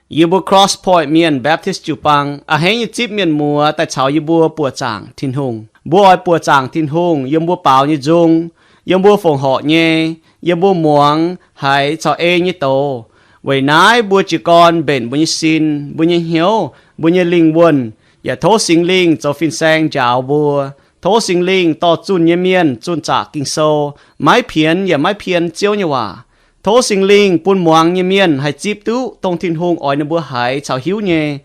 Yie mbuo Cross Point Mienh Baptist jiu-baang a'hneiv nyei zipv mienh muoz daaih caux yie mbuo buoqc zaangc Tin-Hungh. Mbuo oix buoqc zaangc Tin-Hungh yiem mbuo baaux nyei nzung, yiem mbuo fongc horc nyei, yiem mbuo muangx haiz caux ei nyei doz. Weic naaiv mbuo jiez gorn mbenc mbuo nyei sin, mbuo nyei hnyouv, mbuo nyei lingh wuonh, yaac tov Singx Lingh zoux fin-saeng njaaux mbuo. Tov Singx Lingh dorh zunh nyei mienh zunh zaqc Ging-Sou, maiv pienx yaac maiv pien Ziouv nyei waac. Tov Singx Lingh bun muangx nyei mienh haih zipv duqv dongh Tin-Hungh oix ninh mbuo haiz caux hiuv nyei,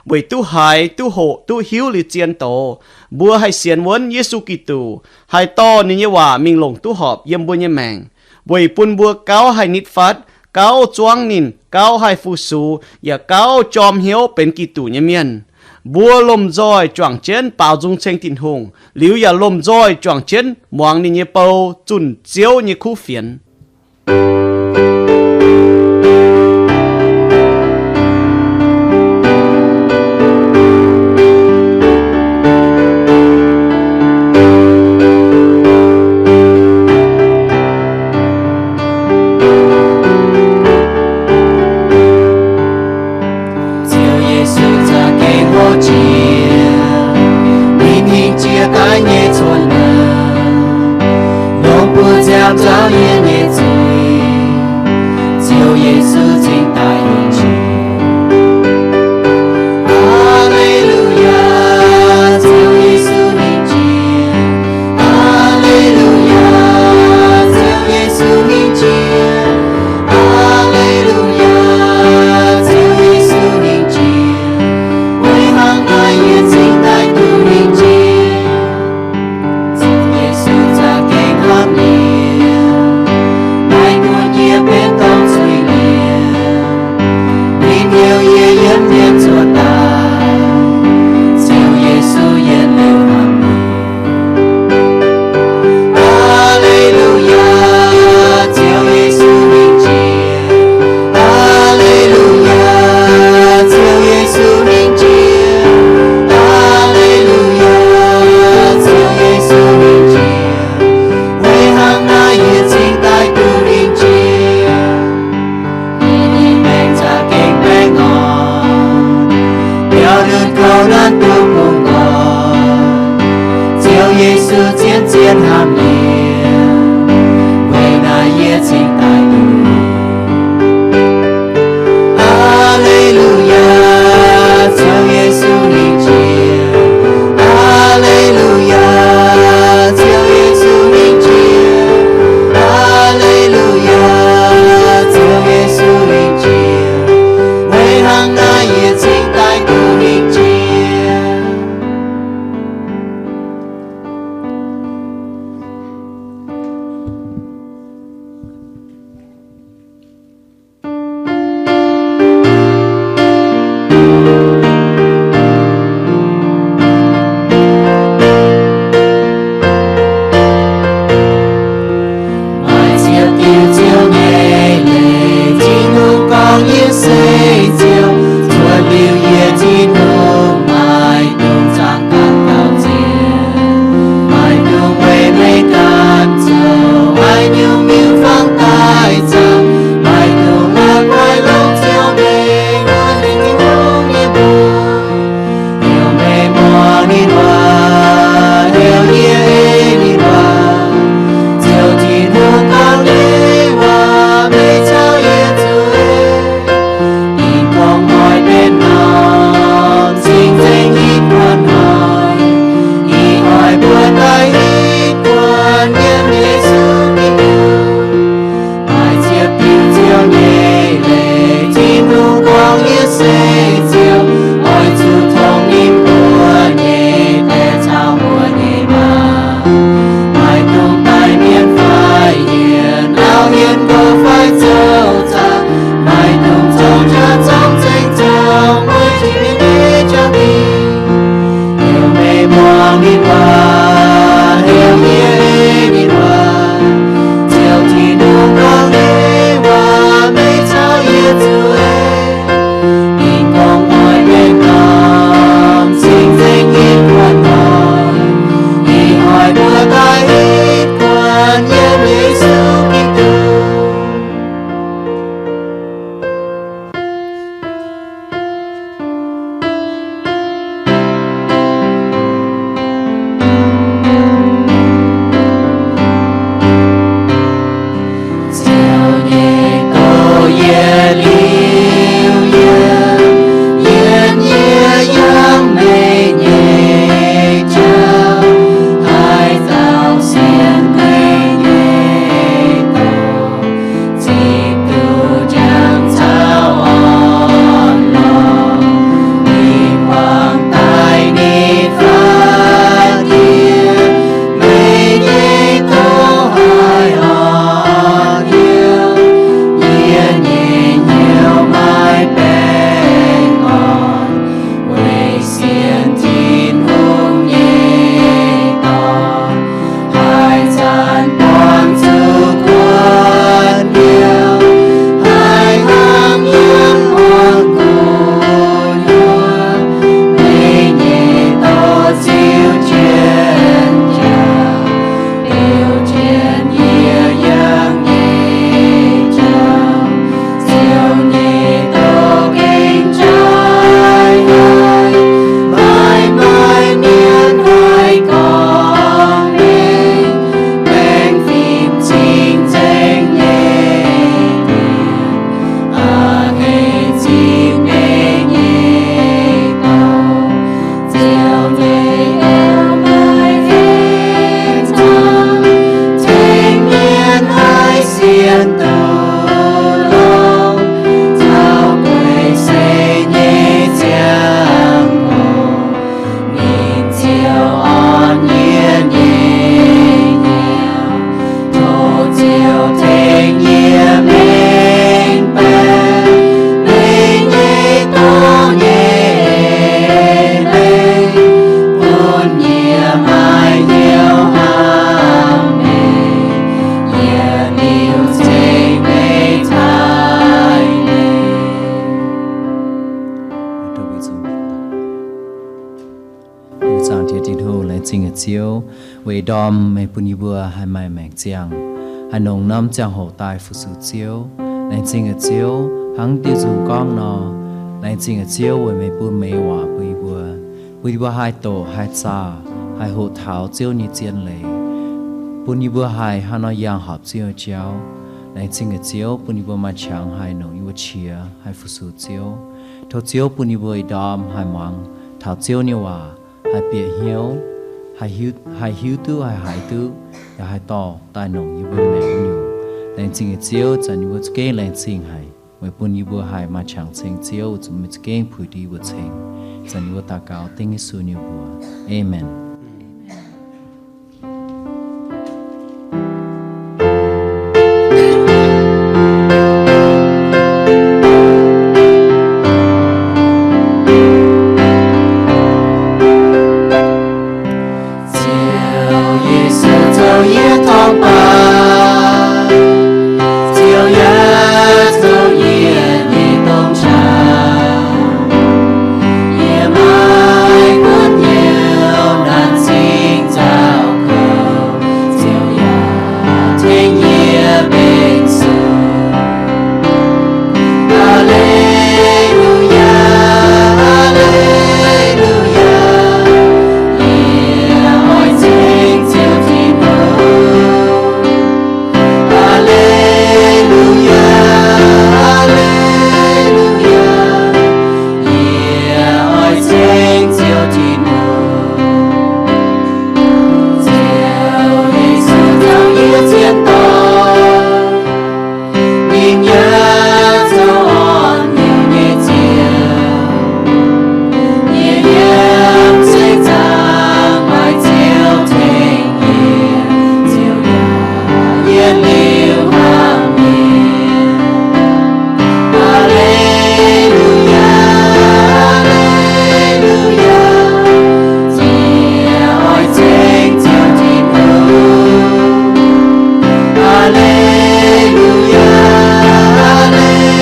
weic duqv haiz, duqv hoqc, duqv hiuv liuz zien doz, mbuo haih sienx wuonv Yesu Giduc, haih dorh ninh nyei waac mingh longc duqv horpc yiem mbuo nyei maengc, weic bun mbuo gauh haih nitv fatv, gauh zuangv ninh, gauh haih fu-sux, yaac gauh jorm hnyouv benx Giduc nyei mienh. Mbuo lomh nzoih juangc jienv baaux nzung ceng Tin-Hungh, liuz yaac lomh nzoih juangc jienv muangx ninh nyei bou zunh Ziouv nyei kuv fienx. Ziouv Yesu za'gengh hlo jiex, ninh hingh jiex daaih nyei cuotv lengh, longc buoz nziaamv nzauh yie nyei zuiz. Ziouv Yesu cingx daaih yiem jiex. Aa^le^lu^yaa, Ziouv Yesu hingh jiex. Aa^le^lu^yaa, Ziouv Yesu hingh jiex. Aa^le^lu^yaa, Ziouv Yesu hingh jiex. Weic hnangv naaiv yie cingx daaih duqv hingh jiex. Ziouv Yesu za'gengh hnamv yie, maiv gunv yie benx dorng zuiz-mienh, ninh heuc yie yiem mienh zuoqv daaih. Ziouv Yesu yiem liuz hnamv yie. Aa^le^lu^yaa, Ziouv Yesu hingh jiex. Aa^le^lu^yaa, Ziouv Yesu hingh jiex. Aa^le^lu^yaa, Ziouv Yesu hingh jiex. Weic hnangv naaiv yie cingx daaih duqv hingh jiex. Yie nyei maengc za'gengh baengh orn. zingh haic Ziouv, weic ndorm meih bun yie mbuo haih maaih maengc ziangh, haih longc norm ziangh hoc daaih fu-sux Ziouv. Laengz zingh haic Ziouv, hnangv diuh nzung gorngv nor, laengz zingh haic Ziouv weic meih bun meih waac bun yie mbuo, bun yie mbuo haih doqc, haih zaah, haih hoqc taux Ziouv nyei zien leiz, bun yie mbuo haih hnangv nor yangh horpc Ziouv nyei jauv. Laengz zingh haic Ziouv, bun yie mbuo maaih qangx haih longc yie mbuo qiex haih fu-sux Ziouv. Tov Ziouv bun yie mbuo ih ndorm haih muangx taux Ziouv nyei waac, haih bieqc hnyouv, haih hiuv, haih hiuv duqv, haih haiz duqv, yaac haih dorh daaih longc yie mbuo maengc nyungc. Laengz zingh haic Ziouv, zanc yie mbuo za'gengh laengz zingh haic, weic bun yie mbuo haih maaih qangx ceng Ziouv, weic zuqc meih za'gengh puix ndie yie mbuo ceng. Zanc yie mbuo daux gaux dengv Yesu nyei mbuox. Aamen. Ziouv Yesu zoux yie torngv baac, Ziouv yaac zoux yie nyei dorng qaqv. Yie maaih buonc hnyouv laanh cingx nzauh kouv, Ziouv yaac tengx yie mbenc sung. Aa^le^lu^yaa, aa^le^lu^yaa, yie oix ceng Ziouv Tin-Hungh. Aa^le^lu^yaa, aa^le^lu^yaa, yie oix ceng Ziouv Tin-Hungh. Ziouv Yesu zoux yie zien dorn, ninh yaac zoux orn hnyouv nyei Ziouv. Yie yiem seix zaangc maaih Ziouv tengx yie, Ziouv yaac yietc liuz hnamv yie. Aa^le^lu^yaa, aa^le^lu^yaa, yie oix ceng Ziouv Tin-Hungh. Aa^le^lu^yaa, aa^le^lu^yaa,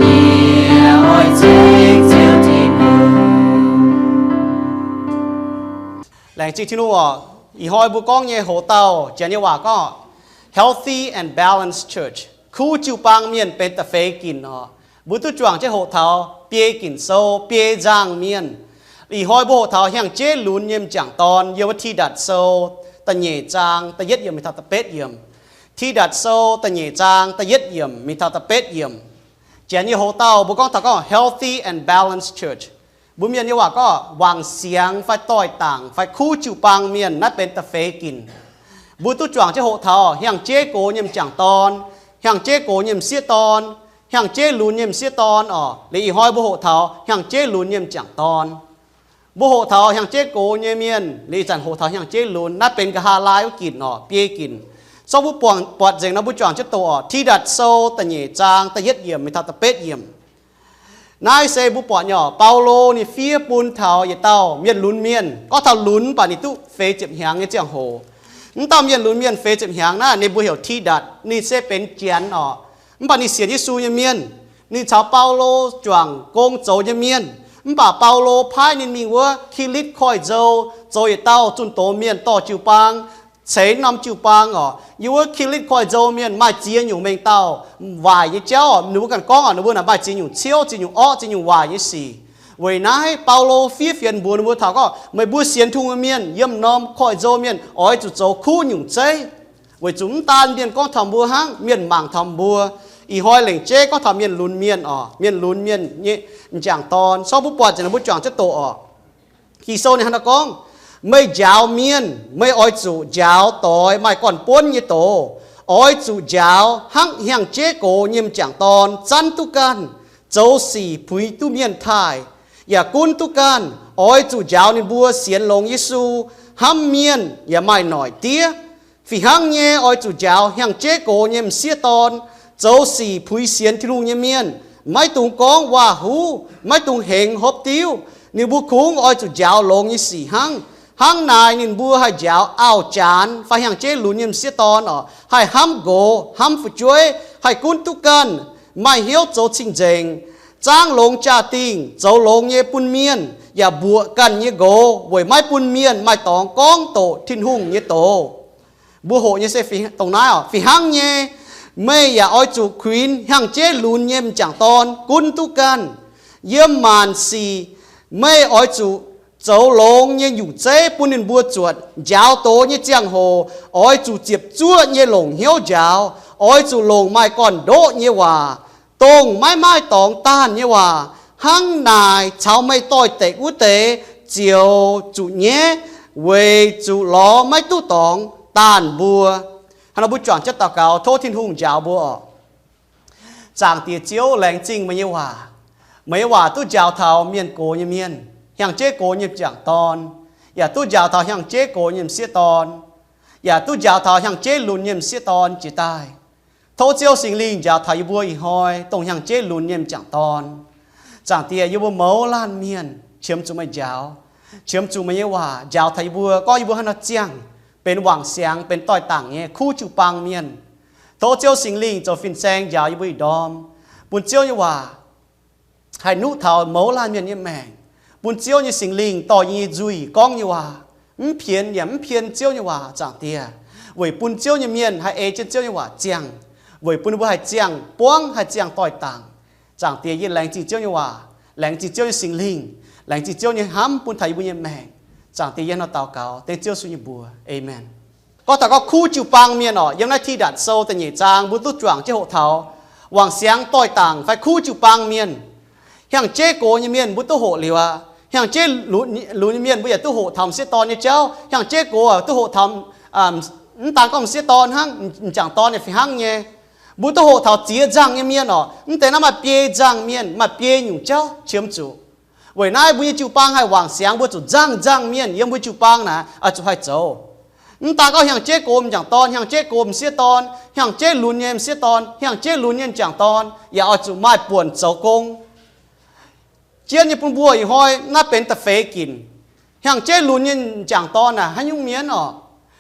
yie oix ceng Ziouv Tin-Hungh. Laengz zingh Tin-Hungh oc. Ih hnoi mbuo gorngv nyei hoc dauh janx nyei waac gorngv healthy and balanced church, kuv jiu-baang mienh benx da'feix ginc oc. Mbuo duqv juangc jienv hoqc taux biei ginc sou, biei nzangc mienh. Ih hnoi mbuo hoqc taux hnyangx-jeiv lunx nyei m'jangc dorn, yiem wuov Tidatc Sou da'nyeic zaang da'yietv yiemc mingh taux da'betv yiemc. Tidatc Sou da'nyeic zaang da'yietv yiemc mingh taux da'betv yiemc. Janx nyei hoc dauh mbuo gorngv taux gorngv healthy and balanced church. Mbuo mienh nyei waac gorngv wangc siangx fai doix-dangc fai kuv jiu-baang mienh, naaiv benx da'feix ginc. Mbuo duqv juangc jienv hoqc taux hnyangx-jeiv gox nyei m'jangc dorn, hnyangx-jeiv gox nyei m'sieqv dorn, hnyangx-jeiv lunx nyei m'sieqv dorn oc. Liuz ih hnoi mbuo hoqc taux hnyangx-jeiv lunx nyei m'jangc dorn. Mbuo hoqc taux hnyangx-jeiv gox nyei mienh, liuz ih zanc hoqc taux hnyangx-jeiv lunx, naaiv benx nqa'haav laai wuov ginc oc, biei ginc. Zorqv mbuo buatc nzengc nor mbuo juangc jienv doqc oc. Tidatc Sou da'nyeic zaang da'yietv yiemc mingh taux da'betv yiemc. Naaiv se mbuo buatc nyei oc, Baulo ninh fiev bun taux yietc dauh mienh lunx mienh. Gorngv taux lunx mv baac ninh duqv feix ziepc hnyangx nyei ziangh hoc. Mv dauh mienh lunx mienh feix ziepc hnyangx naaiv ninh mbuo heuc Tidatc, ninh se benx janx oc. Mv baac ninh sienx Yesu nyei mienh. Ninh caux Baulo juangc gong zoux nyei mienh. Mv baac Baulo paaiv ninh mingh wuov Kilitv Koiv-Nzou zoux yietc dauh zunh doz mienh dorh jiu-baang, ceix norm jiu-baang oc. Yiem wuov Kilitv Koiv-Nzou mienh maaih ziex nyungc mengh dauh waaic nyei jauv oc. Ninh mbuo ganh gorngv oc, ninh mbuo naaic maaih ziex nyungc ciouv, ziex nyungc orqv, ziex nyungc waaic nyei sic. Weic naaiv Baulo fiev fienx mbuox ninh mbuo taux gorngv, meih mbuo sienx Tin-Hungh nyei mienh yiem norm koiv-nzou mienh oix zuqc zoux kuv nyungc zeiv. Weic zuqc mv daan mienh gorngv taux mbuo hnangv, mienh mangc taux mbuo. Ih hnoi lengc jeiv gorngv taux mienh lunx mienh oc, mienh lunx mienh nyei m'jangc dorn. Sorng mbuo buatc nzengc nor mbuo juangc jienv doqc oc. Ging-Sou ninh hnangv naaiv gorngv, meih njaaux mienh, meih oix zuqc njaaux doix maaih gorn-buonv nyei doz. Oix zuqc njaaux hnangv hnyangx-jeiv gox nyei m'jangc dorn zanv duqv ganh, zoux sic puix duqv mienh taaih, yaac gunv duqv ganh. Oix zuqc njaaux ninh mbuo sienx longx Yesu, hnamv mienh, yaac maaih noic diev. Fih hnangv nyei, oix zuqc njaaux hnyangx-jeiv gox nyei m'sieqv dorn, zoux sic puix sienx Tin-Hungh nyei mienh, maiv dungx gorngv waac-huv, maiv dungx hengx hopv diuv. Ninh mbuo kungx oix zuqc njaaux longx nyei sic hnangv. Hnangv naaic ninh mbuo haih njaaux auv-janx fai hnyangx-jeiv lunx nyei m'sieqv dorn oc, haih hnamv nqox, hnamv fu'jueiv, haih gunv duqv ganh, maaih hnyouv zoux cing-nzengc, zaangv longx jaa-dingh, zoux longx nyei bun mienh, yaac mbuoqc ganh nyei nqox weic maiv bun mienh maaih dorngx gorngv doqc Tin-Hungh nyei doz. Mbuo hoqc nyei se dongh naaiv oc. Fih hnangv nyei, meih yaac oix zuqc kuinx hnyangx-jeiv lunx nyei m'jangc dorn gunv duqv ganh. Yiem maanc sic meih oix zuqc zoux longx nyei nyungc zeiv bun ninh mbuo zuotc njaaux doz nyei ziangh hoc oix zuqc ziepc zuoqv nyei longc hnyouv njaaux. Oix zuqc longc maaih gorn-ndoqv nyei waac, dongh maiv maaih dorngx daanh nyei waac, hnangv naaic caux meih doix-dekc wuov deix ziouc zuqc nyaiv, weic zuqc lorz maiv duqv dorngx daanh mbuo. Hnangv nor mbuo juangc jienv daux gaux, tov Tin-Hungh njaaux mbuo oc. Zaangc Diex Ziouv, laengz zingh meih nyei waac. Meih nyei waac duqv njaaux taux mienh gox nyei mienh, hnyangx-jeiv gox nyei m'jangc dorn, yaac duqv njaaux taux hnyangx-jeiv gox nyei m'sieqv dorn, yaac duqv njaaux taux hnyangx-jeiv lunx nyei m'sieqv dorn jiex daaih. Tov Ziouv Singx Lingh njaaux taux yie mbuo ih hnoi dongh hnyangx-jeiv lunx nyei m'jangc dorn. Zaangc Diex, yie mbuo mouz laanh mienh qiemx zuqc meih njaaux, qiemx zuqc meih nyei waac njaaux taux yie mbuo, gorngv yie mbuo haaix nor ziangh benx wangc siangx, benx doix-dangc nyei kuv jiu-baang mienh. Tov Ziouv Singx Lingh zoux fin-saeng njaaux yie mbuo ih ndorm, bun Ziouv nyei waac haih nuqv taux mouz laanh mienh nyei maengc, bun Ziouv nyei Singx Lingh dorh yie nyei nzuih gorngv nyei waac mv pienx yaac mv pien Ziouv nyei waac. Zaangc Diex, weic bun Ziouv nyei mienh haih ei jienv Ziouv nyei waac ziangh, weic bun ninh mbuo haih ziangh buangv, haih ziangh doix-dangc. Zaangc Diex, yie laengz zingh Ziouv nyei waac, laengz zingh Ziouv nyei Singx Lingh, laengz zingh Ziouv nyei hnamv bun taux yie mbuo nyei maengc. Zaangc Diex, yie nor daux gaux dengv Ziouv Yesu nyei mbuox, aamen. Gorngv taux gorngv kuv jiu-baang mienh oc, yiem naaiv Tidatc Sou da'nyeic zaang mbuo duqv juangc jienv hoqc taux wangc siangx doix-dangc fai kuv jiu-baang mienh. Hnyangx-jeiv gox nyei mienh mbuo duqv hoqc liuz aqv. Hnyangx-jeiv lunx nyei mienh mbuo yaac duqv hoqc taux m'sieqv dorn nyei jauv. Hnyangx-jeiv gox duqv hoqc taux mv daan gorngv m'sieqv dorn hnangv, m'jangc dorn yaac fih hnangv nyei. Mbuo duqv hoqc taux ziex nzangh nyei mienh oc. Mv deix naaiv maaih biei nzangh mienh, maaih biei nyungc jauv qiemx zuqc. Weic naaiv mbuo nyei jiu-baang haih wangc siangx, mbuo zuqc nzangh nzangh mienh yiem mbuo jiu-baang naaic oix zuqc haih zoux. Mv daan gorngv hnyangx-jeiv gox m'jangc dorn, hnyangx-jeiv gox m'sieqv dorn, hnyangx-jeiv lunx nyei m'sieqv dorn, hnyangx-jeiv lunx nyei m'jangc dorn yaac oix zuqc maaih buonc zoux gong. Jienv nyei bun mbuo ih hnoi naaiv benx da'feix ginc. Hnyangx-jeiv lunx nyei m'jangc dorn naaic haaix nyungc mienh oc?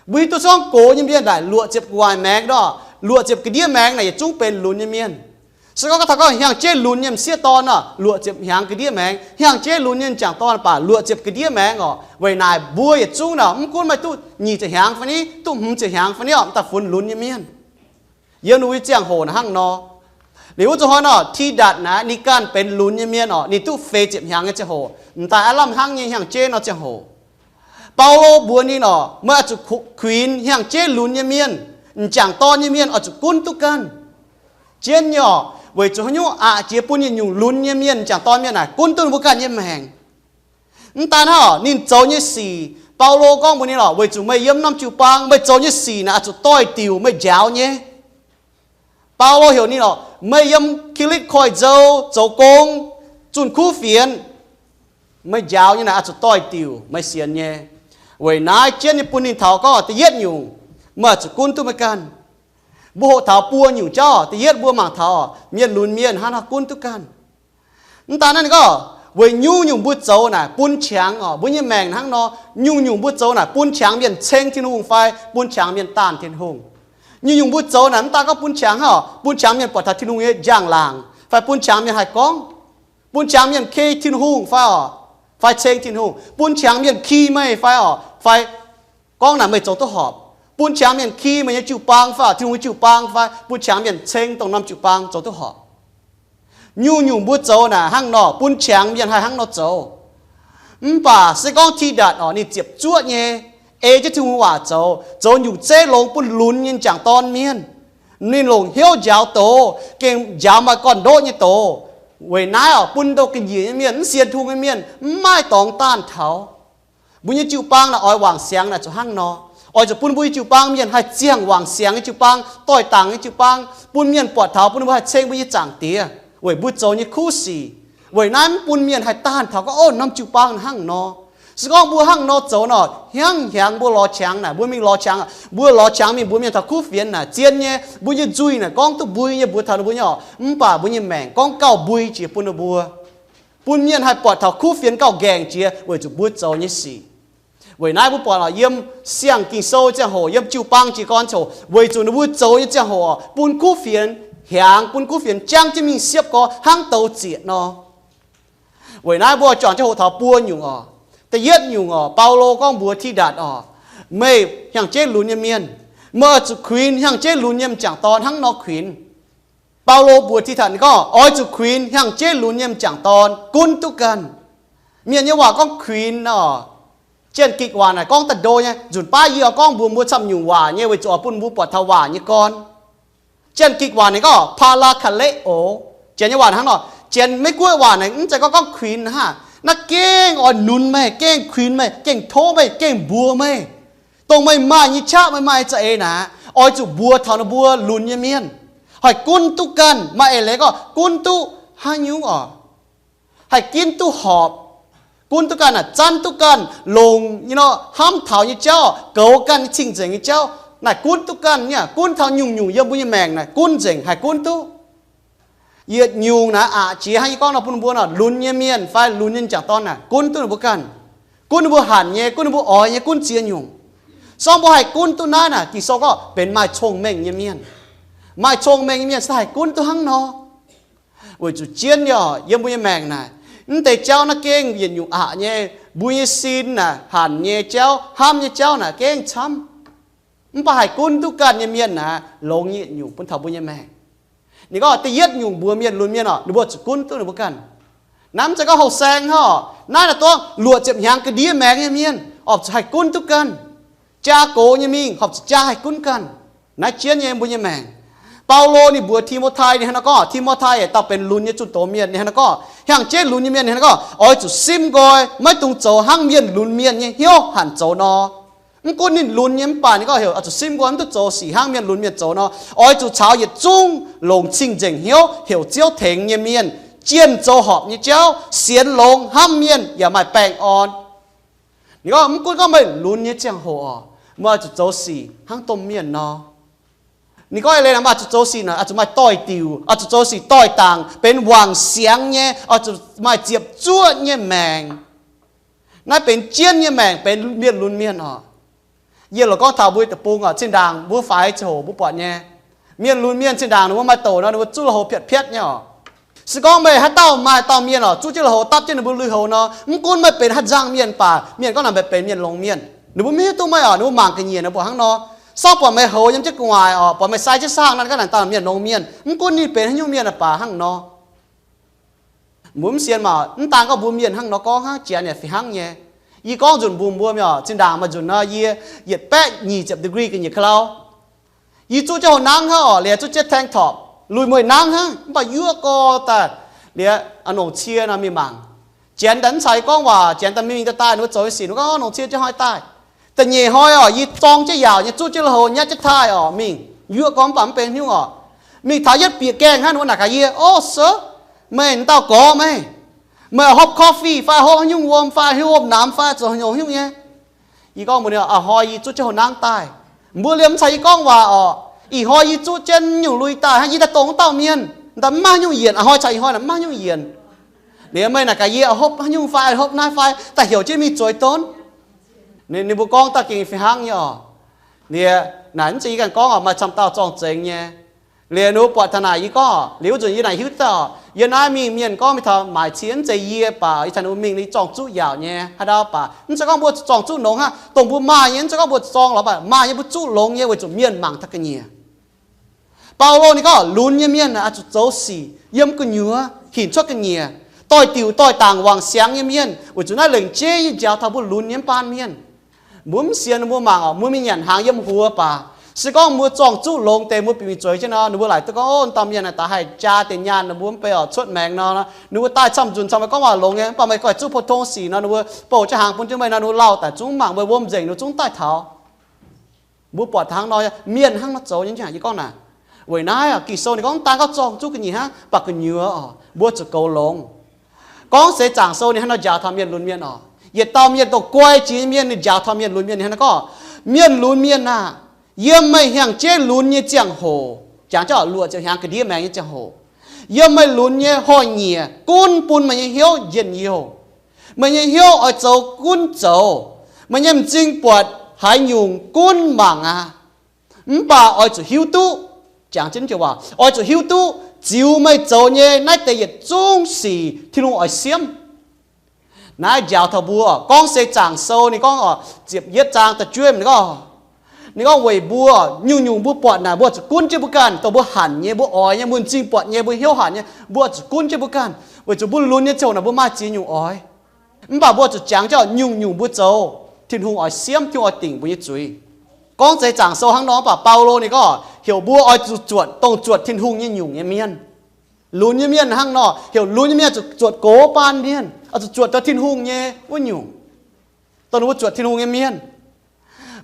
Mbuo hiuv duqv gorngv gox nyei mienh naaic luoqc ziepc gu'nguaaic maengx nor, luoqc ziepc ga'ndiev maengx naaic yietc zungv benx lunx nyei mienh. Se gorngv taux gorngv hnyangx-jeiv lunx nyei m'sieqv dorn nor, luoqc ziepc hnyangx ga'ndiev maengx. Hnyangx-jeiv lunx nyei m'jangc dorn baac luoqc ziepc ga'ndiev maengx oc. Weic naaic mbuo yietc zungv nor, mv gunv meih duqv nyic ziepc hnyangx fai ni, duqv hmz ziepc hnyangx fai ni oc, m'daaih funx lunx nyei mienh. Yiem ninh mbuo nyei ziangh hoc naaic hnangv nor. Liuz wuov zuqc hnoi nor, Tidatc naaic ninh ganh benx lunx nyei mienh oc, ninh duqv feix ziepc hnyangx nyei ziangh hoc, m'daaih aav lamh hnangv nyei hnyangx-jeiv nor ziangh hoc. Baulo mbuox ninh oc, meih oix zuqc kuinx hnyangx-jeiv lunx nyei mienh, m'jangc dorn nyei mienh oix zuqc gunv duqv ganh. Jienv nyei oc, weic zuqc haaix nyungc aqc jiex bun yietc nyungc lunx nyei mienh, m'jangc dorn mienh naaic gunv duqv ninh mbuo ganh nyei maengc. Mv daan hnangv oc, ninh zoux nyei sic, Baulo gorngv mbuox ninh oc, weic zuqc meih yiem norm jiu-baang, meih zoux nyei sic naaic oix zuqc doix-diuc meih njaaux nyei. Baulo heuc ninh oc, meih yiem Ga'litv Koiv-Nzou zoux gong, zunh kuv fienx, meih njaaux nyei naaic oix zuqc doix-diuc meih sienx nyei. Weic naaiv jienv nyei bun ninh taux gorngv da'yietv nyungc, meih oix zuqc gunv duqv meih ganh. Mbuo hoqc taux buo nyungc jauv. Da'yietv mbuo mangc taux mienh lunx mienh hnangv haaix nor gunv duqv ganh. Mv daan naaiv ninh gorngv, weic nyungc-nyungc mbuo zoux naaic bun qangx oc, mbuo nyei maengc hnangv nor, nyungc-nyungc mbuo zoux naaic bun qangx mienh ceng Tin-Hungh fai bun qangx mienh daanh Tin-Hungh. Nyungc-nyungc mbuo zoux naaic mv daan gorngv bun qangx hnangv oc, bun qangx mienh buatc taux Tin-Hungh nyei njang-laangc fai bun qangx mienh haih gorngv, bun qangx mienh ki Tin-Hungh fai oc, fai ceng Tin-Hungh, bun qangx mienh ki meih fai oc, fai gorngv naaic meih zoux duqv horpc, bun qangx mienh ki meih nyei jiu-baang fai oc, Tin-Hungh nyei jiu-baang fai bun qangx mienh ceng dongh norm jiu-baang zoux duqv horpc. Nyungc-nyungc mbuo zoux naaic hnangv nor bun qangx mienh haih hnangv nor zoux. Mv baac se gorngv Tidatc oc, ninh ziepc zuoqv nyei, ei jienv Tin-Hungh waac zoux, zoux nyungc zeiv longx bun lunx nyei m'jangc dorn mienh. Ninh longc hnyouv njaaux doz, gengh njaaux maaih gorn-ndoqv nyei doz. Weic naaiv oc, bun ndau ga'nyiec nyei mienh, mv sienx Tin-Hungh nyei mienh mv maaih dorngx daanh taux. Mbuo nyei jiu-baang naaic oix wangc siangx naaic zuqc hnangv nor. Oix zuqc bun mbuo nyei jiu-baang mienh haih ziangh wangc siangx nyei jiu-baang, doix-dangc nyei jiu-baang, bun mienh buatc taux, bun ninh mbuo haih ceng mbuo nyei Zaangc Diex weic mbuo zoux nyei kuv sic. Weic naaiv mv bun mienh haih daanh taux gorngv, o, norm jiu-baang hnangv nor. Se gorngv mbuo hnangv nor zoux nor, hnyangx-hnyangx mbuo lorz qangx naaic, mbuo mingh lorz qangx, mbuo lorz qangx mingh mbuox mienh taux kuv fienx naaic, zien nyei, mbuo nyei nzuih naaic gorngv duqv mbui nyei mbuox taux ninh mbuo nyei oc, mv baac mbuo nyei maengc gorngv gauh mbui jiex bun ninh mbuo, bun mienh haih buatc taux kuv fienx gauh nqaengc jiex weic zuqc mbuo zoux nyei sic. Weic naaiv mbuo buatc oc, yiem siang Ging-Sou ziangh hoc, yiem jiu-baang jiez gorn ziangh hoc, weic zuqc ninh mbuo zoux nyei ziangh hoc bun kuv fienx hiaangx, bun kuv fienx jangv jienv mingh siepv gorx hnangv douz zieqc nor. Weic naaiv mbuo juangc jienv hoqc taux buo nyungc oc. Da'yietv nyungc oc, Baulo gorngv mbuox Tidatc oc, meih hnyangx-jeiv lunx nyei mienh, meih oix zuqc kuinx hnyangx-jeiv lunx nyei m'jangc dorn hnangv nor kuinx. Baulo mbuox Tidatc ninh gorngv oix zuqc kuinx hnyangx-jeiv lunx nyei m'jangc dorn gunv duqv ganh. Mienh nyei waac gorngv kuinx oc, Janx-Gikc waac naaic gorngv daaih ndo nyei. Nzunc baav yie oix gorngv mbuox mbuo camv nyungc waac nyei weic zuqc oix bun mbuo buatc taux waac nyei gorn. Janx-Gikc waac naaic gorngv parakaleo. Janx nyei waac hnangv nor, Janx Meiv-Guoqv waac naaic mv zeiz gorngv, gorngv kuinx hnangv. Naaiv gengh oix nunz meih, gengh kuinx meih, gengh tov meih, gengh mbuox meih, dongh meih maaih nyei qaqv, meih maaih nyei za'eix naaic, oix zuqc mbuox taux ninh mbuo lunx nyei mienh. Haih gunv duqv ganh, maaih eix leiz gorngv gunv duqv haaix nyungc oc. Haih ginv duqv horpc, gunv duqv ganh aah, zanv duqv ganh, longc nyei nor, hnamv taux nyei jauv, goux ganh nyei cing-nzengc nyei jauv, naaic gunv duqv ganh nyei, gunv taux nyungc-nyungc yiem mbuo nyei maengc naaic gunv nzengc, haih gunv duqv. Yietc nyungc naaic aqc jiex hnangv yie gorngv nor bun mbuo nor, lunx nyei mienh fai lunx nyei m'jangc dorn naaic gunv duqv ninh mbuo ganh, gunv ninh mbuo hanc nyei, gunv ninh mbuo oix nyei, gunv ziex nyungc. Sorng mbuo haih gunv duqv naaiv naaic, Ging-Sou gorngv benx maaih cong-mengh nyei mienh. Maaih cong-mengh nyei mienh se haih gunv duqv hnangv nor. Weic zuqc jienv nyei oc, yiem mbuo nyei maengc naaic, mv deix jauv naaiv gengh yietc nyungc aqc nyei. Mbuo nyei sin naaic, hanc nyei jauv, hnamv nyei jauv naaic gengh camv. Mv baac haih gunv duqv ganh nyei mienh naaic, longx yietc nyungc bun taux mbuo nyei maengc. Ninh gorngv da'yietv nyungc mbuox mienh lunx mienh oc, ninh mbuo zuqc gunv duqv ninh mbuo ganh. Naaiv mv zeiz gorngv houh saeng hnangv oc. Naaiv naaic dongh luoqc ziepc hnyangx ga'ndiev maengx nyei mienh horpc zuqc haih gunv duqv ganh. Jaa gox nyei mingh horpc zuqc jaa haih gunv ganh. Naaiv jienv nyei mbuo nyei maengc. Baulo ninh mbuox Ti^mo^tai ninh hnangv naaiv gorngv, Ti^mo^tai dauh benx lunx nyei zunh doz mienh, ninh hnangv naaiv gorngv, hnyangx-jeiv lunx nyei mienh ninh hnangv naaiv gorngv, oix zuqc simv nqoi, maiv dungx zoux hnangv mienh lunx mienh nyei hnyouv hanc zoux nor. Mv gunv ninh lunx nyei mv baac ninh gorngv heuc oix zuqc simv nqoi, mv duqv zoux sic hnangv mienh lunx mienh zoux nor. Oix zuqc caux yietc zungv longc cing-nzengc hnyouv heuc Ziouv tengx nyei mienh, jienh zoux horpc nyei jauv, sienx longx, hnamv mienh yaac maaih baengh orn. Ninh gorngv mv gunv gorngv meih lunx nyei ziangh hoc oc, meih oix zuqc zoux sic hnangv domh mienh nor. Ninh gorngv eix leiz naaic, meih oix zuqc zoux sic naaic, oix zuqc maaih doix-diuc, oix zuqc zoux sic doix-dangc, benx wangc siangx nyei, oix zuqc maaih ziepc zuoqv nyei maengc. Naaiv benx jienv nyei maengc benx mienh lunx mienh oc. Yie loc gorngv taux mbuo deic-bung oc, zinh ndaangc mbuo faix ziangh hoc mbuo buatc nyei, mienh lunx mienh zinh ndaangc ninh mbuo maaih douc nor, ninh mbuo zuqv lui-houx piatv-piatv nyei oc. Se gorngv meih haaix dauh maaih dauh mienh oc, zuqv jienv lui-houx dapv jienv ninh mbuo lui-houx nor, mv gunv meih benx haaix nzangc mienh baac, mienh gorngv naaic meih benx mienh longx mienh, ninh mbuo maiv hiuv duqv meih oc, ninh mbuo mangc ga'nyiec ninh mbuo hnangv nor. Sorng buatc meih houx yiem jienv gu'nguaaic oc, buatc meih sai jienv saangv nor, ninh gorngv naaic dauh mienh longx mienh, mv gunv ninh benx haaix nyungc mienh baac hnangv nor. Mbuo mv sienx maah, mv daan gorngv mbuo mienh hnangv nor gorngv hnangv, janx yaac fih hnangv nyei. Yie gorngv nzunc mbuox mbuo mienh oc, zinh ndaangc maaih nzunc nor yie yietc baeqv nyic ziepc degree ga'nyiec ka'lau. Yie zuqv jienv houh nangv hnangv oc, liuz zuqv jienv tank top, lui mueiz nangv hnangv, mv baac yuoqv gorx daaih liuz, a'nongc cie nor mingh mangc. Janx daaih mv caux yie gorngv waac, janx daaih mingh daaih daaih, ninh mbuo zoux nyei sic, ninh mbuo gorngv, a'nongc cie jienv hnoi daaih. Da'nyeic hnoi oc, yie zorng jienv yaauc nyei, zuqv jienv lui-houx, nyatv jienv taaih oc, mingh yuoqv gorx mv baac mv benx haaix nyungc oc. Mingh taux yietv bieqc gaengh hnangv, ninh mbuo naaic gaax yie, O, sir, meih m'dauh gorx meih, meih hopv coffee fai hopv haaix nyungc wuom fai haaix nyungc wuom namx fai zoux haaix nyungc nyei? Yie gorngv mbuox ninh, A'hnoi yie zuqv jienv houh nangv daaih. Mbuo liemh mv caux yie gorngv waac oc. Ih hnoi yie zuqv jienv nyungc lui daaih hnangv, yie daaih dongh wuov dauh mienh, daaih mv maaih haaix nyungc yienc. A'hnoi caux ih hnoi naaic mv maaih haaix nyungc yienc. Liuz meih naaic gaax yie hopv haaix nyungc fai hopv naaiv fai daaih heuc jienv mingh zueiz donv. Ninh mbuo gorngv daaih gengh fih hnangv nyei oc. Liuz naaic mv zeiz yie ganh gorngv oc, maaih camv dauh zorng-zengx nyei. Liuz ninh mbuo buatc taux naaic yie gorngv, liuz wuov nzunc yie naaic hiuv duqv oc, yie naaiv mingh mienh gorngv mingh taux maaic cie mv zeiz yie baac, yie taux ninh mbuo mingh ninh zorng zuqv yaauc nyei haaix dauh baac, mv zeiz gorngv mbuo zorng zuqv longx hnangv, dongh mbuo maaih nyei, mv zeiz gorngv mbuo zorng lorz baac maaih nyei, mbuo zuqv longx nyei weic zuqc mienh mangc taux ga'nyiec. Baulo ninh gorngv lunx nyei mienh oix zuqc zoux sic yiem gu'nyuoz hinc cuotv ga'nyiec, doix-diuc doix-dangc wangc siangx nyei mienh, weic zuqc naaiv lengc jeiv yie njaaux taux mbuo lunx nyei mv baan mienh. Mbuo mv sienx, mbuo mangc oc, mbuo mingh nyanc hnaangx yiem huox baac, se gorngv mbuo zorng zuqv longx deix, mbuo bieqc mingh zueiz jienv nor, ninh mbuo laaic duqv gorngv, O, dauh mienh naaic daaih haih jaa deix nyaanh, ninh mbuo mv bei oc, cuotv maengx nor, ninh mbuo daaih camv nzunc caux meih gorngv waac longx nyei, mv baac meih goiv zuqv pou-tong sic nor, ninh mbuo bouh jienv hnaangx bun jienv meih nor, ninh mbuo lauh daic zungv mangc meih wuom nzengc, ninh mbuo zungv daaih taux. Mbuo buatc taux hnangv nor, mienh hnangv nor zoux nyei. Yie gorngv naaic, weic naaiv oc, Ging-Sou ninh gorngv mv daan gorngv zorng zuqv ga'nyiec hnangv, mv baac gu'nyuoz oc, mbuo zuqc goux longx. Gorngv seix zaangc sou ninh hnangv nor njaaux taux mienh lunx mienh oc. Yietc dauh mienh dongh guai jiex nyei mienh ninh njaaux taux mienh lunx mienh ninh hnangv nor gorngv, Mienh lunx mienh aah! Yiem meih hnyangx-jeiv lunx nyei ziangh hoc, jangx jienv luoqc ziepc hnyangx ga'ndiev maengx nyei ziangh hoc, yiem meih lunx nyei hnoi-nyieqc gunv bun meih nyei hnyouv njien-youh. Meih nyei hnyouv oix zoux gunv zoux. Meih nyei m'zing buatc haaix nyungc gunv mangc aqv. Mv baac oix zuqc hiuv duqv, jangx jienv joux waac, oix zuqc hiuv duqv ziux meih zoux nyei naaiv deix yietc zungv sic Tin-Hungh oix siemv. Naaiv njaaux taux mbuo, gorngv se Zaangc Sou ninh gorngv oc, ziepc yietv zaang da'juov ninh gorngv, ninh gorngv weic mbuo nyungc-nyungc mbuo buatc naaic mbuo zuqc gunv jienv mbuo ganh, dongh mbuo hanc nyei, mbuo oix nyei, mbuo m'zing buatc nyei, mbuo hnyouv hanc nyei, mbuo zuqc gunv jienv mbuo ganh, weic zuqc mbuo lunx nyei ziangh hoc naaic mbuo maaih ziex nyungc oix. Mv baac mbuo zuqc jangx jienv nyungc-nyungc mbuo zoux Tin-Hungh oix siemv, Tin-Hungh oix dingc mbuo nyei zuiz. Gorngv se Zaangc Sou hnangv nor, mv baac Baulo ninh gorngv heuc mbuo oix zuqc zuotc dongh zuotc Tin-Hungh nyei nyungc nyei mienh. Lunx nyei mienh hnangv nor, heuc lunx nyei mienh zuqc zuotc gox baan mienh, oix zuqc zuotc dongh Tin-Hungh nyei wuov nyungc, dongh ninh mbuo zuotc Tin-Hungh nyei mienh.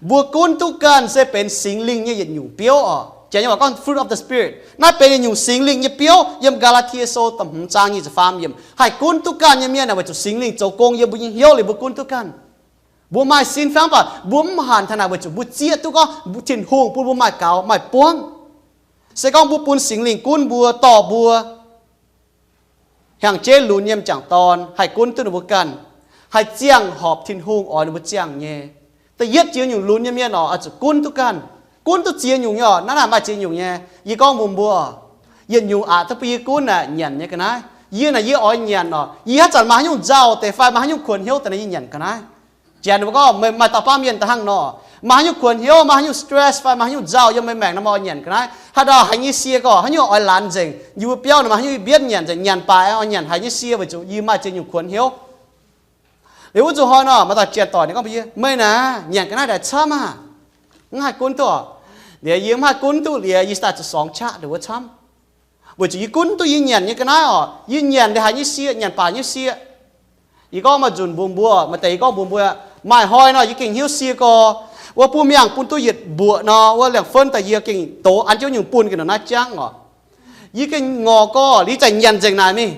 Mbuo gunv duqv ganh se benx Singx Lingh nyei yietc nyungc biouv oc. Janx nyei waac gorngv fruit of the Spirit. Naaiv benx yietc nyungc Singx Lingh nyei biouv. Yiem Gaa^laa^tie Sou da'hmz zaang nyic ziepc faam yiemc, haih gunv duqv ganh nyei mienh naaic weic zuqc Singx Lingh zoux gong yiem mbuo nyei hnyouv liuz mbuo gunv duqv ganh. Mbuo maaih sin fai mv baac mbuo mv hanc taux naaic weic zuqc mbuo zieqv duqv gorngv Tin-Hungh bun mbuo maaih gaux maaih buangv. Se gorngv mbuo bun Singx Lingh gunv mbuo, dorh mbuo hnyangx-jeiv lunx nyei m'jangc dorn haih gunv duqv ninh mbuo ganh, haih ziangh horpc Tin-Hungh oix ninh mbuo ziangh nyei. Da'yietv jiex nyungc lunx nyei mienh oc, oix zuqc gunv duqv ganh. Gunv duqv ziex nyungc nyei oc. Naaiv naaic maaih ziex nyungc nyei. Yie gorngv mbuox mbuo, yietc nyungc aqc duqv bun yie gunv naaic nyanc nyei ga'naaiv. Yie naaic yie oix nyanc oc. Yie haaix zanc maaih haaix nyungc nzauh deix fai maaih haaix nyungc kuonx hnyouv deix naaic yie nyanc ga'naaiv. Janx ninh mbuo gorngv maaih dauh baamh mienh da'hnangv nor, maaih haaix nyungc kuonx hnyouv, maaih haaix nyungc stress fai maaih haaix nyungc nzauh yiem meih maengc nor, maaih oix nyanc ga'naaiv. Haaix dauh haiz nyei sie gorngv haaix nyungc oix laanh nzengc, yie mbuo biauv naaic maaih haaix nyungc yie mbienv nyanc nzengc, nyanc baac oix nyanc haiz nyei sie weic zuqc yie maaih ziex nyungc kuonx hnyouv. Liuz wuov zuqc hnoi nor, maaih dauh janx doic ninh gorngv mbuox yie, meih naaic nyanc ga'naaiv ndaangc camv aqv. Mv haih gunv duqv. Liuz yie mv haih gunv duqv liuz yie daaih zuqc sorngx qaqv ndongc wuov camv. Weic zuqc yie gunv duqv yie nyanc nyei ga'naaiv oc, yie nyanc liuz haiz nyei sie, nyanc baac nyei sie. Yie gorngv maaih nzunc mbuox mbuo, maaih deix yie gorngv mbuox mbuo, maaih hnoi nor yie gengh hnyouv sie gorx, wuov bun mienh bun duqv yietc mbuoqc nor, wuov liangx-fun daaih yie gengh doz an jienv nyungc bun ga'naaiv jangv oc. Yie gengh ngorc gorx, liuz zaih nyanc nzengc naaic mingh.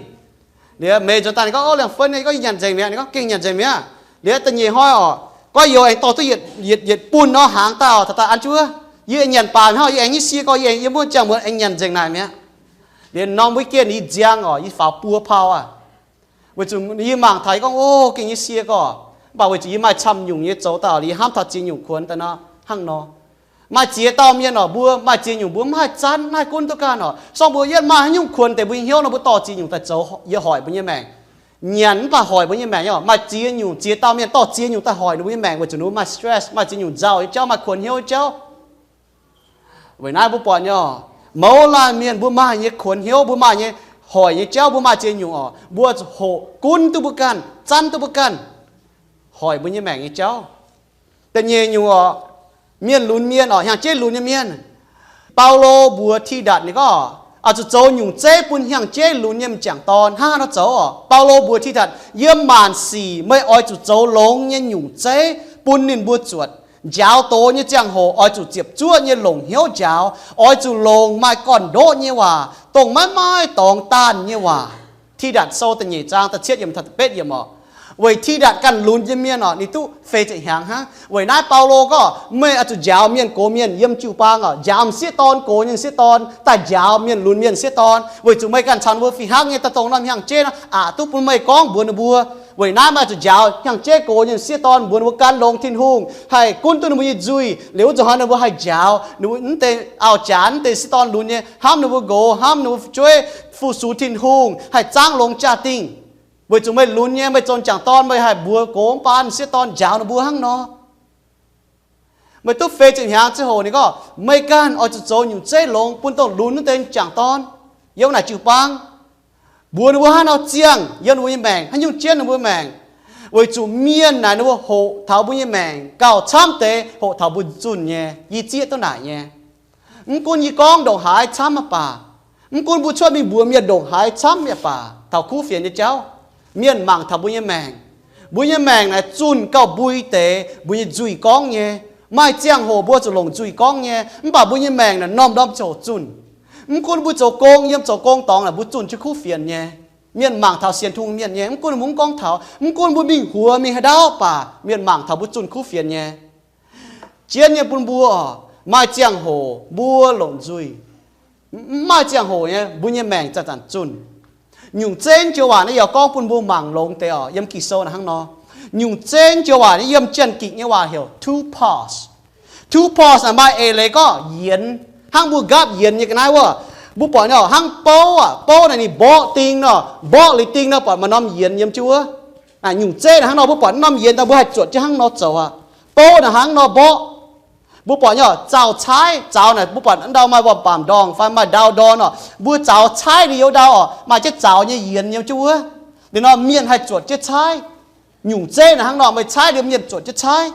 Liuz meix nzuonx daaih ninh gorngv, o, liangx-fun, yie gorngv yie nyanc nzengc mi'aqv. Ninh gorngv gengh nyanc nzengc mi'aqv. Liuz da'nyeic hnoi oc, gorngv youz aengx dorh duqv yietc, yietc bun nor hnaangx daaih oc, taux daaih an jienv wuov. Yie aengx nyanc baac mi'aqv, yie aengx nyei sie gorx, yie aengx yiem wuov ziangh muonz aengx nyanc nzengc naaic mi'aqv. Liuz norm weekend yie nziang oc, yie faaux buo pau aqv. Weic zuqc yie mangc taux yie gorngv, o, gengh nyei sie gorx, mv baac weic zuqc yie maaih camv nyungc nyei zoux daaih oc, liuz yie hnamv taux ziex nyungc kuonx daaih nor hnangv nor. Maaih ziex dauh mienh oc, mbuo maaih ziex nyungc mbuo mv haih zanv, mv haih gunv duqv ganh oc. Sorng mbuo yietv maaih haaix nyungc kuonx deix mbuo nyei hnyouv nor mbuo dorh ziex nyungc daaih zoux, yie hoic mbuo nyei maengc. Nyanc mv baac hoic mbuo nyei maengc nyei oc. Maaih ziex nyungc, ziex dauh mienh dorh ziex nyungc daaih hoic ninh mbuo nyei maengc weic zuqc ninh mbuo maaih stress, maaih ziex nyungc nzauh nyei jauv, maaih kuonx hnyouv nyei jauv. Weic naaiv mbuo buatc nyei oc, mouz laanh mienh mbuo maaih nyei kuonx hnyouv, mbuo maaih nyei hoic nyei jauv, mbuo maaih ziex nyungc oc, mbuo zuqc hoqc gunv duqv mbuo ganh, zanv duqv mbuo ganh hoic mbuo nyei maengc nyei jauv. Da'nyeic nyungc oc, mienh lunx mienh oc, hnyangx-jeiv lunx nyei mienh. Baulo mbuox Tidatc ninh gorngv, oix zuqc zoux nyungc zeiv bun hnyangx-jeiv lunx nyei m'jangc dorn. Hnangv haaix nor zoux oc? Baulo mbuox Tidatc, yiem maanc sic meih oix zuqc zoux longx nyei nyungc zeiv bun ninh mbuo zuotc. Njaaux doz nyei ziangh hoc oix zuqc ziepc zuoqv nyei longc hnyouv njaaux. Oix zuqc longc maaih gorn-ndoqv nyei waac, dongh maiv maaih dorngx daanh nyei waac. Tidatc Sou da'nyeic zaang da'cietv yiemc taux da'betv yiemc oc. Weic Tidatc ganh lunx nyei mienh oc, ninh duqv feix ziepc hnyangx hnangv. Weic naaiv Baulo gorngv, meih oix zuqc njaaux mienh gox mienh yiem jiu-baang oc, njaaux m'sieqv dorn, gox nyei m'sieqv dorn, daaih njaaux mienh lunx mienh m'sieqv dorn, weic zuqc meih ganh caux ninh mbuo fih hnangv nyei daaih dongh norm hnyangx-jeiv nor, aqc duqv bun meih gorngv mbuox ninh mbuo. Weic naaiv meih oix zuqc njaaux hnyangx-jeiv gox nyei m'sieqv dorn, mbuox ninh mbuo gan longx Tin-Hungh, haih gunv duqv ninh mbuo nyei nzuih. Liuz wuov zuqc hnoi ninh mbuo haih njaaux, ninh mbuo mv deix auv-jaax, mv deix m'sieqv dorn lunx nyei, hnamv ninh mbuo nqox, hnamv ninh mbuo fu'jueiv, fu-sux Tin-Hungh, haih zaangv longx jaa-dingh. Weic zuqc meih lunx nyei, meih zoux m'jangc dorn, meih haih mbuox gox mv baan m'sieqv dorn njaaux ninh mbuo hnangv nor. Meih duqv feix ziepc hnyangx ziangh hoc ninh gorngv, meih ganh oix zuqc zoux nyungc zeiv longx bun dongh lunx wuov deix m'jangc dorn yiem naaic jiu-baang, mbuox ninh mbuo hnangv nor ziangh yiem ninh mbuo nyei maengc, haaix nyungc jienv ninh mbuo maengc. Weic zuqc mienh naaic ninh mbuo hoqc taux mbuo nyei maengc gauh camv deix hoqc taux mbuo zunh nyei. Yie zieqv duqv naaic nyei. Mv gunv yie gorngv ndongc haaix camv mv baac, mv gunv mbuo cuotv mingh mbuox mienh ndongc haaix camv mv baac, taux kuv fienx nyei jauv, mienh mangc taux mbuo nyei maengc. Mbuo nyei maengc naaic zunh gauh mbui deix mbuo nyei nzuih gorngv nyei. Maaih ziangh hoc mbuo zuqc longc nzuih gorngv nyei, mv baac mbuo nyei maengc naaic norm-norm ziangh hoc zunh. Mv gunv mbuo zoux gong, yiem zoux gong dorngx naaic mbuo zunh jienv kuv fienx nyei. Mienh mangc taux sienx Tin-Hungh mienh nyei, mv gunv mbuo mv gorngv taux, mv gunv mbuo mingh huox mingh haaix ndau baac mienh mangc taux mbuo zunh kuv fienx nyei. Jienv nyei bun mbuo, maaih ziangh hoc mbuo longc nzuih. Mv maaih ziangh hoc nyei, mbuo nyei maengc zanc-zanc zunh. Nyungc zeiv joux waac naaiv yaac gorngv bun mbuo mangc longx deix oc, yiem Ging-Sou naaic hnangv nor. Nyungc zeiv joux waac naaiv yiem Janx-Gikc nyei waac heuc to pause. To pause naaic maaih eix leiz gorngv yienx, hnangv mbuo nqaapv yienx nyei ga'naaiv wuov. Mbuo buatc nor, hnangv bouv aac, bouv naaic ninh mborqv ding nor, mborqv liuz ding nor buatc maaih norm yienx yiem jienv wuov. Naaic nyungc zeiv naaic hnangv nor, mbuo buatc norm yienx daaih mbuo haih zuotc jienv hnangv nor zoux aqv. Bouv naaic hnangv nor mborqv. Mbuo buatc nyei oc, zaux caaiv, zaux naaic mbuo buatc ndau maaih worm baamc ndorngh fai maaih ndau ndorn oc, mbuo zaux caaiv liuz youz ndau oc, maaih jienv zaux nyei yienx yiem jienv wuov. Liuz nor mienh haih zuotc jienv caaiv. Nyungc zeiv naaic hnangv nor, meih caaiv liuz mienh zuotc jienv caaiv.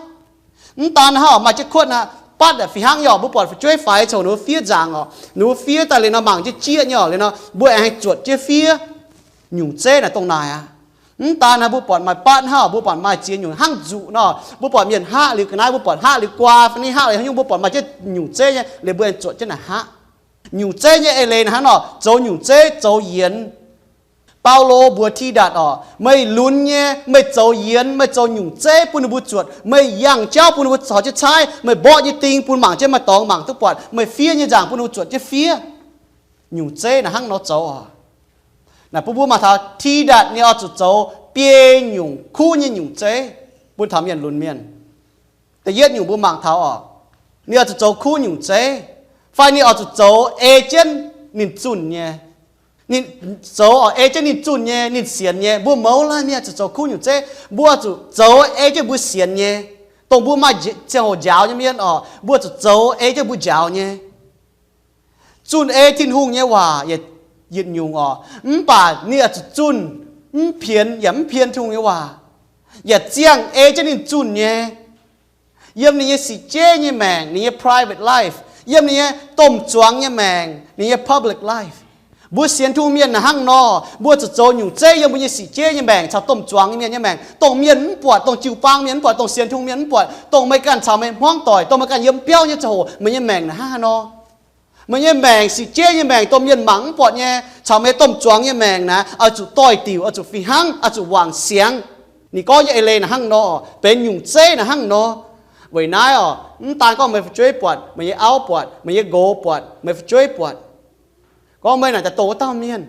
Mv daan hnangv, maaih jienv kuotv naaic, batv fih hnangv nyei oc, mbuo buatc fu'jueiv faix coc ninh mbuo fiev nzaangc oc, ninh mbuo fiev daaih liuz nor mangc jienv jieqv nyei oc, liuz nor mbuo aengx haih zuotc jienv fiev. Nyungc zeiv naaic dongh naaic aqv. Mv daan hnangv, mbuo buatc maaih batv hnangv, mbuo buatc maaih ziex nyungc hnangv nzuqc nor, mbuo buatc mienh haqv liuz ga'naaiv, mbuo buatc haqv liuz guaa fai ni haqv liuz haaix nyungc, mbuo buatc maaih jienv nyungc zeiv nyei, liuz mbuo aengx zuotc jienv naaic haqv. Nyungc zeiv nyei eix leiz naaic hnangv nor, zoux nyungc zeiv zoux yienx. Baulo mbuox Tidatc oc, meih lunx nyei, meih zoux yienx, meih zoux nyungc zeiv bun ninh mbuo zuotc, meih yangh jauv bun ninh mbuo caux jienv caaiv, meih mborqv nyei ding bun mangc jienv maaih dorngx mangc duqv buatc, meih fiev nyei nzaangc bun ninh mbuo zuotc jienv fiev. Nyungc zeiv naaic hnangv nor zoux oc. Naaic bun mbuo mangc taux Tidatc ninh oix zuqc zoux biei nyungc kuv nyei nyungc zeiv bun taux mienh lunx mienh. Da'yietv nyungc mbuo mangc taux oc, ninh oix zuqc zoux kuv nyungc zeiv, fai ninh oix zuqc zoux ei jienv ninh zunh nyei. Ninh zoux oc, ei jienv ninh zunh nyei, ninh sienx nyei. Mbuo mouz laanh mienh zuqc zoux kuv nyungc zeiv, mbuo zuqc zoux ei jienv mbuo sienx nyei, dongh mbuo maaih ziangh hoc njaaux nyei mienh oc, mbuo zuqc zoux ei jienv mbuo njaaux nyei. Zunh ei Tin-Hungh nyei waac yietc nyungc oc, mv baac ninh oix zuqc zunh, mv pienx yaac mv pien Tin-Hungh nyei waac, yaac ziangh ei jienv ninh zunh nyei. Yiem ninh nyei sic jeiv nyei maengc, ninh nyei private life, yiem ninh nyei domh zuangx nyei maengc, ninh nyei public life. Mbuo sienx Tin-Hungh mienh naaic hnangv nor, mbuo zuqc zoux nyungc zeiv yiem mbuo nyei sic jeiv nyei maengc caux domh zuangx nyei mienh nyei maengc, dongh mienh mv buatc, dongh jiu-baang mienh mv buatc, dongh sienx Tin-Hungh mienh mv buatc, dongh meih ganh caux meih hmuangv doic, dongh meih ganh yiem biauv nyei ziangh hoc, meih nyei maengc naaic hnangv haaix nor. Meih nyei maengc, sic jeiv nyei maengc, dongh mienh mangc mv buatc nyei, caux meih domh zuangx nyei maengc naaic, oix zuqc doix-diuc, oix zuqc fih hnangv, oix zuqc wangc siangx. Ninh gorngv nyei eix leiz naaic hnangv nor, benx nyungc zeiv naaic hnangv nor. Weic naaiv oc, mv daan gorngv meih fu'jueiv buatc, meih nyei auv buatc, meih nyei nqox buatc, meih fu'jueiv buatc, gorngv meih naaic daaih dongh wuov dauh mienh.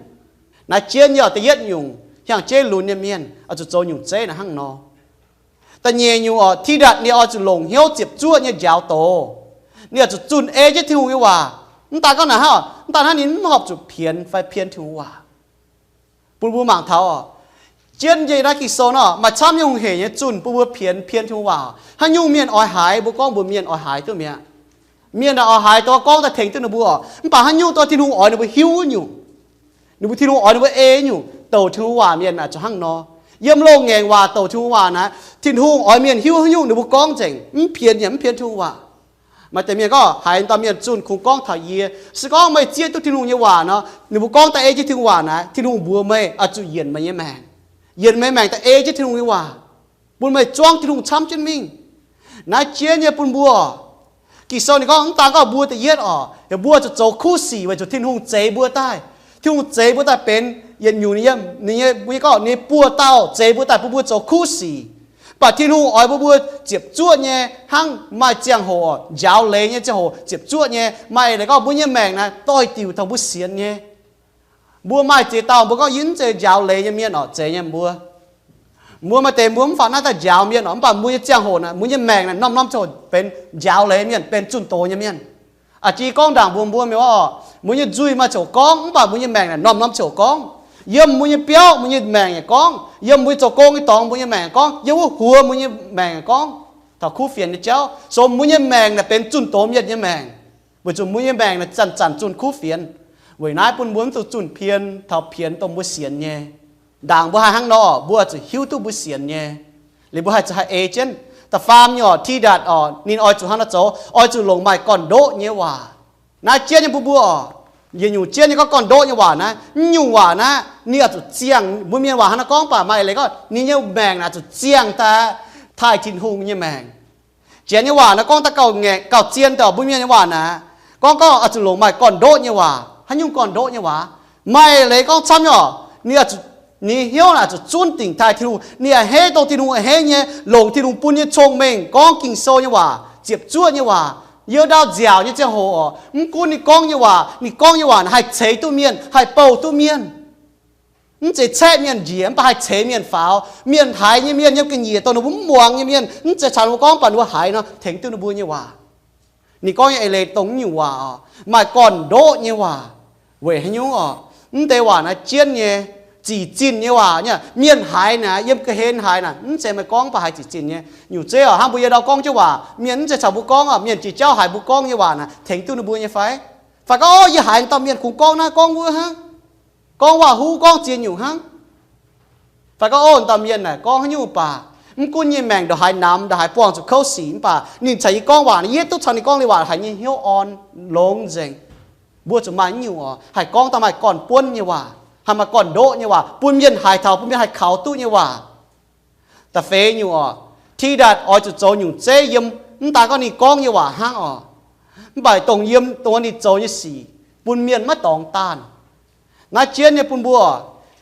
Naaiv jienv nyei oc, da'yietv nyungc, hiaangx jeiv lunx nyei mienh oix zuqc zoux nyungc zeiv naaic hnangv nor. Da'nyeic nyungc oc, Tidatc ninh oix zuqc longc hnyouv ziepc zuoqv nyei njaaux doz. Ninh oix zuqc zunh ei jienv Tin-Hungh nyei waac. Mv daan gorngv naaic hnangv, mv daan hnangv ninh mv horpc zuqc pienx fai pien Tin-Hungh waac. Bun mbuo mangc taux oc, jienv nyei naaiv Ging-Sou nor maaih camv nyei hungh heic nyei zunh bun mbuo pienx pien Tin-Hungh waac. Haaix nyungc mienh oix haiz, mbuo gorngv mbuox mienh oix haiz duqv mi'aqv. Mienh naaic oix haiz dongh gorngv daaih tengx duqv ninh mbuo oc. Mv baac haaix nyungc dongh Tin-Hungh oix ninh mbuo hiuv nyungc, ninh mbuo Tin-Hungh oix ninh mbuo ei nyungc, douc Tin-Hungh waac mienh naaic zuqc hnangv nor. Yiem loz-ngaengc waac douc Tin-Hungh waac naaic, Tin-Hungh oix mienh hiuv haaix nyungc ninh mbuo gorngv nzengc, mv pienx yaac mv pien Tin-Hungh waac. Maaih deix mienh gorngv haiz dauh mienh zunh kungx gorngv taux yie. Se gorngv meih zieqv duqv Tin-Hungh nyei waac nor, ninh mbuo gorngv daaih ei jienv Tin-Hungh waac naaic, Tin-Hungh mbuox meih oix zuqc yienc meih nyei maengc, yienc meih maengc daaih ei jienv Tin-Hungh nyei waac, bun meih zuangv Tin-Hungh camv jienv mingh. Naaiv jienv nyei bun mbuo oc. Ging-Sou ninh gorngv mv daan gorngv mbuo da'yietv oc, yaac mbuo zuqc zoux kuv sic weic zuqc Tin-Hungh zeix mbuo daaih. Tin-Hungh zeix mbuo daaih benx yietc nyungc ninh nyei, ninh nyei, mbuo nyei gorngv ninh buoz-dauh zeix mbuo daaih bun mbuo zoux kuv sic. Mv baac Tin-Hungh oix bun mbuo ziepc zuoqv nyei hnangv maaih ziangh hoc njaaux leiz nyei ziangh hoc ziepc zuoqv nyei. Maaih leiz gorngv mbuo nyei maengc naaic doix-diuc taux mbuo sienx nyei. Mbuo maaih ziex dauh mbuo gorngv yie mv zeiz njaaux leiz nyei mienh oc, zeiz nyei mbuo. Mbuo maaih deix mbuo mv faaux naaiv daaih njaaux mienh oc, mv baac mbuo nyei ziangh hoc naaic, mbuo nyei maengc naaic norm-norm ziangh hoc benx njaaux leiz mienh, benx zunh doz nyei mienh. A'jang gorngv ndaangc mbuox mbuo mienh oc, mbuo nyei nzuih maaih ziangh hoc gorngv, mv baac mbuo nyei maengc naaic norm-norm ziangh hoc gorngv. Yiem mbuo nyei biauv mbuo nyei maengc yaac gorngv, yiem mbuo nyei zoux gong nyei dorngx mbuo nyei maengc yaac gorngv, yiem wuov huox mbuo nyei maengc yaac gorngv. Taux kuv fienx nyei jauv, so mbuo nyei maengc naaic benx zunh doz mienh nyei maengc. Weic zuqc mbuo nyei maengc naaic zanc-zanc zunh kuv fienx. Weic naaiv bun mbuo mv zuqc zunh pien taux pienx dongh mbuo sienx nyei. Ndaangc mbuo haih hnangv nor, mbuo zuqc hiuv duqv mbuo sienx nyei. Liuz mbuo haih zuqc haih ei jienv. Da'faam nyei oc, Tidatc oc, ninh oix zuqc hnangv nor zoux, oix zuqc longc maaih gorn-ndoqv nyei waac. Naaiv jienv nyei bun mbuo oc, yietc nyungc jienv nyei gorngv gorn-ndoqv nyei waac naaiv, mv nyungc waac naaiv ninh oix zuqc ziangh, mbuo mienh waac hnangv nor gorngv baac maaih eix leiz gorngv ninh nyei maengc naaic zuqc ziangh daaih taaih Tin-Hungh nyei maengc. Janx nyei waac naaiv gorngv daaih gauh ngaengc gauh zien daaih, mbuo mienh nyei waac naaiv gorngv gorngv oix zuqc longc maaih gorn-ndoqv nyei waac. Haaix nyungc gorn-ndoqv nyei waac? Maaih leiz gorngv camv nyei oc, ninh oix zuqc, ninh hnyouv naaic zuqc zunv dingc taaih Tin-Hungh, ninh a'hneiv dongh Tin-Hungh a'hneiv nyei, longc Tin-Hungh bun nyei cong-mengh gorngv Ging-Sou nyei waac, ziepc zuoqv nyei waac. Yiem ndau nziaauc nyei ziangh hoc oc, mv gunv ninh gorngv nyei waac, ninh gorngv nyei waac naaic haih ceix duqv mienh, haih bouh duqv mienh. Mv zeiz caeqv mienh njiec, mv baac haih ceix mienh faaux. Mienh haiz nyei mienh yiem ga'nyiec dongh ninh mbuo mv muangx nyei mienh, mv zeiz caux ninh mbuo gorngv, mv baac ninh mbuo haiz nor tengx duqv ninh mbuo nyei waac. Ninh gorngv nyei eix leiz dongh mv nyungc waac oc, maaih gorn-ndoqv nyei waac. Weic haaix nyungc oc? Mv deix waac naaiv jienv nyei, zic zinh nyei waac nyei. Mienh haiz naaic, yiem ga'hlen haiz naaic, mv zeiz meih gorngv, mv baac haiz zic zinh nyei. Nyungc zeiv oc, hnangv mbuo yietc dauh gorngv jienv waac, mienh mv zeiz caux mbuo gorngv oc, mienh jiex jauv haiz mbuo gorngv nyei waac naaic, tengx duqv ninh mbuo nyei fai? Fai gorngv, o, yie haiz dauh mienh kungx gorngv naaiv gorngv wuov hnangv, gorngv waac-huv, gorngv ziex nyungc hnangv. Fai gorngv, o, dauh mienh naaic gorngv haaix nyungc baac mv gunv nyei maengc ndongc haaix namx, ndongc haaix buangh zuqc kouv sic, mv baac ninh caux yie gorngv waac, yie duqv caux ninh gorngv nyei waac haiz nyei hnyouv orn longx nzengc. Mbuo zuqc maaih nyungc oc, haih gorngv daaih maaih gorn-buonv nyei waac, haih maaih gorn-ndoqv nyei waac, bun mienh haiz taux, bun mienh haih kaux duqv nyei waac. Da'feix nyungc oc, Tidatc oix zuqc zoux nyungc zeiv yiem, mv daan gorngv ninh gorngv nyei waac hnangv oc, mv baac dongh yiem dongh ninh zoux nyei sic bun mienh maiv dorngx daanh. Naaiv jienv nyei bun mbuo,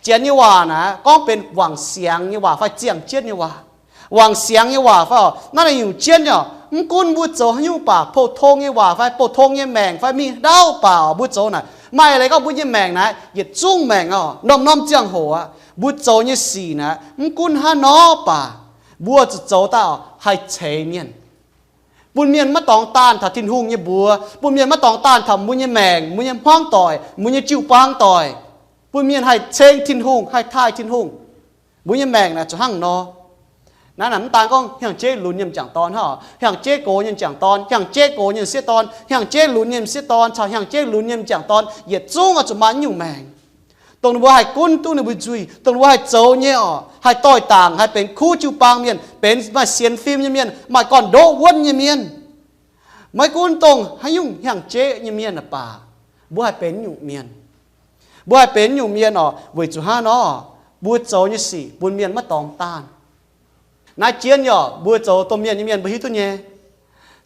Janx nyei waac naaic gorngv benx wangc siangx nyei waac fai ziangh jienv nyei waac. Wangc siangx nyei waac fai oc, naaiv naaic nyungc jienv nyei oc, mv gunv mbuo zoux haaix nyungc baac, pou-tong nyei waac fai pou-tong nyei maengc fai mingh ndauv baac, mbuo zoux naaic maaih leiz gorngv mbuo nyei maengc naaic yietc zungv maengc oc, norm-norm ziangh hoc aqv, mbuo zoux nyei sic naaic mv gunv hnangv nor baac, mbuo zuqc zoux daaih haih ceix mienh, bun mienh maiv dorngx daanh taux Tin-Hungh nyei mbuox, bun mienh maiv dorngx daanh taux mbuo nyei maengc, mbuo nyei hmuangv doic, mbuo nyei jiu-baang doic, bun mienh haih ceng Tin-Hungh, haih taaih Tin-Hungh. Mbuo nyei maengc naaic zuqc hnangv nor. Naaiv naaic mv daan gorngv hiangx-jeiv lunx nyei m'jangc dorn hnangv, hiangx-jeiv gox nyei m'jangc dorn, hiangx-jeiv gox nyei m'sieqv dorn, hiangx-jeiv lunx nyei m'sieqv dorn caux hiangx-jeiv lunx nyei m'jangc dorn yietc zungv oix zuqc maaih nyungc maengc, dongh ninh mbuo haih gunv duqv ninh mbuo nzuih, dongh ninh mbuo haih zoux nyei oc, haih doix-dangc, haih benx kuv jiu-baang mienh, benx maaih sienx fim nyei mienh, maaih gorn-ndoqv wuonv nyei mienh. Maiv gunv dongh haaix nyungc hiangx-jeiv nyei mienh baac, mbuo haih benx nyungc mienh. Mbuo haih benx nyungc mienh oc, weic zuqc hnangv nor, mbuo zoux nyei sic bun mienh maiv dorngx daanh. Naaiv jienv nyei oc, mbuo zoux domh mienh nyei mienh mbuo hiuv duqv nyei.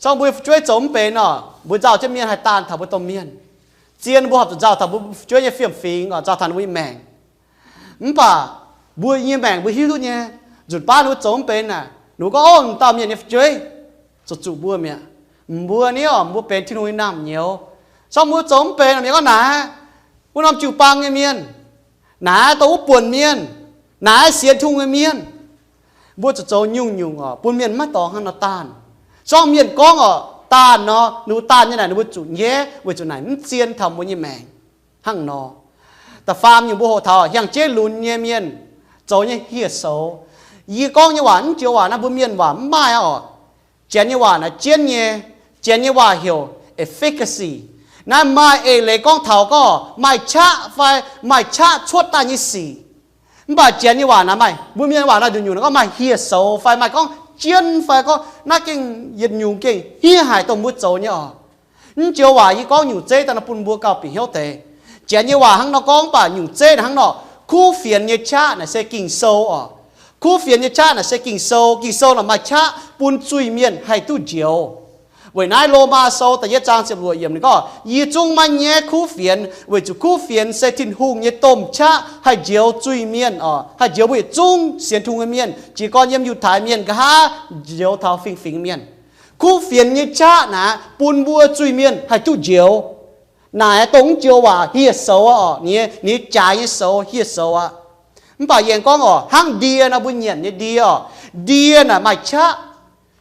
Zorngv mbuo fu'jueiv zoux mv benx oc, mbuo nzauh jienv mienh haih daanh taux mbuo domh mienh. Zien mbuo horpc zuqc nzauh taux mbuo fu'jueiv nyei fiem-fingx oc, nzauh taux ninh mbuo nyei maengc. Mv baac mbuo nyei maengc mbuo hiuv duqv nyei, nzunc baav ninh mbuo zoux mv benx naaic, ninh mbuo gorngv, o, dauh mienh nyei fu'jueiv zuqc zuqc mbuo mi'aqv. Mbuo ni oc, mbuo benx Tin-Hungh nyei naamh nyouz. Zorngv mbuo zoux mv benx, mienh gorngv naaic, wuov norm jiu-baang nyei mienh, naaic dongh wuov buonc mienh, naaic sienx Tin-Hungh nyei mienh. Mbuo zuqc zoux nyungc-nyungc oc, bun mienh maiv dorngx hnangv nor daanh. Zorngv mienh gorngv oc, daanh nor, ninh mbuo daanh nyei naaic ninh mbuo zuqc nyaiv weic zuqc naaic mv zien taux mbuo nyei maengc. Hnangv nor, da'faam nyungc mbuo hoqc taux hiangx-jeiv lunx nyei mienh zoux nyei hieh soux. Yie gorngv nyei waac, mv joux waac naaiv mbuo mienh waac mv maaih oc. Janx nyei waac naaic jienv nyei. Janx nyei waac heuc efficacy. Naaiv maaih eix leiz gorngv taux gorngv maaih qaqv fai maaih qaqv cuotv daaih nyei sic. Mv baac Janx nyei waac naaic maaih, mbuo mienh waac naaiv nduqc nyungc gorngv maaih hieh soux fai maaih gorngv jienv fai gorngv naaiv gengh yietc nyungc gengh hniev haic dongh mbuo zoux nyei oc. Mv joux waac yie gorngv nyungc zeiv daaih nor bun mbuo gauh bieqc hnyouv deix. Janx nyei waac hnangv nor gorngv, mv baac nyungc zeiv naaic hnangv nor, kuv fienx nyei qaqv naaic se Ging-Sou oc. Kuv fienx nyei qaqv naaic se Ging-Sou. Ging-Sou naaic maaih qaqv bun zuiz-mienh haih duqv njoux. Weic naaiv Lomaa Sou da'yietv zaang ziepc luoqc yiemc ninh gorngv, yie zungv maiv nyaiv kuv fienx, weic zuqc kuv fienx se Tin-Hungh nyei domh qaqv haih njoux zuiz-mienh oc, haih njoux mbuo yietc zungv sienx Tin-Hungh nyei mienh, jiez gorn yiem Yiutai mienh nqa'haav, njoux taux fingx-fingx mienh. Kuv fienx nyei qaqv naaic bun mbuo zuiz-mienh haih duqv njoux. Naaic dongh mv joux waac hieh soux oc, ninh nyei jaaix nyei soux hieh soux aqv. Mv baac yie aengx gorngv oc, hnangv ndie nor, mbuo nyanc nyei ndie oc, ndie naaic maaih qaqv.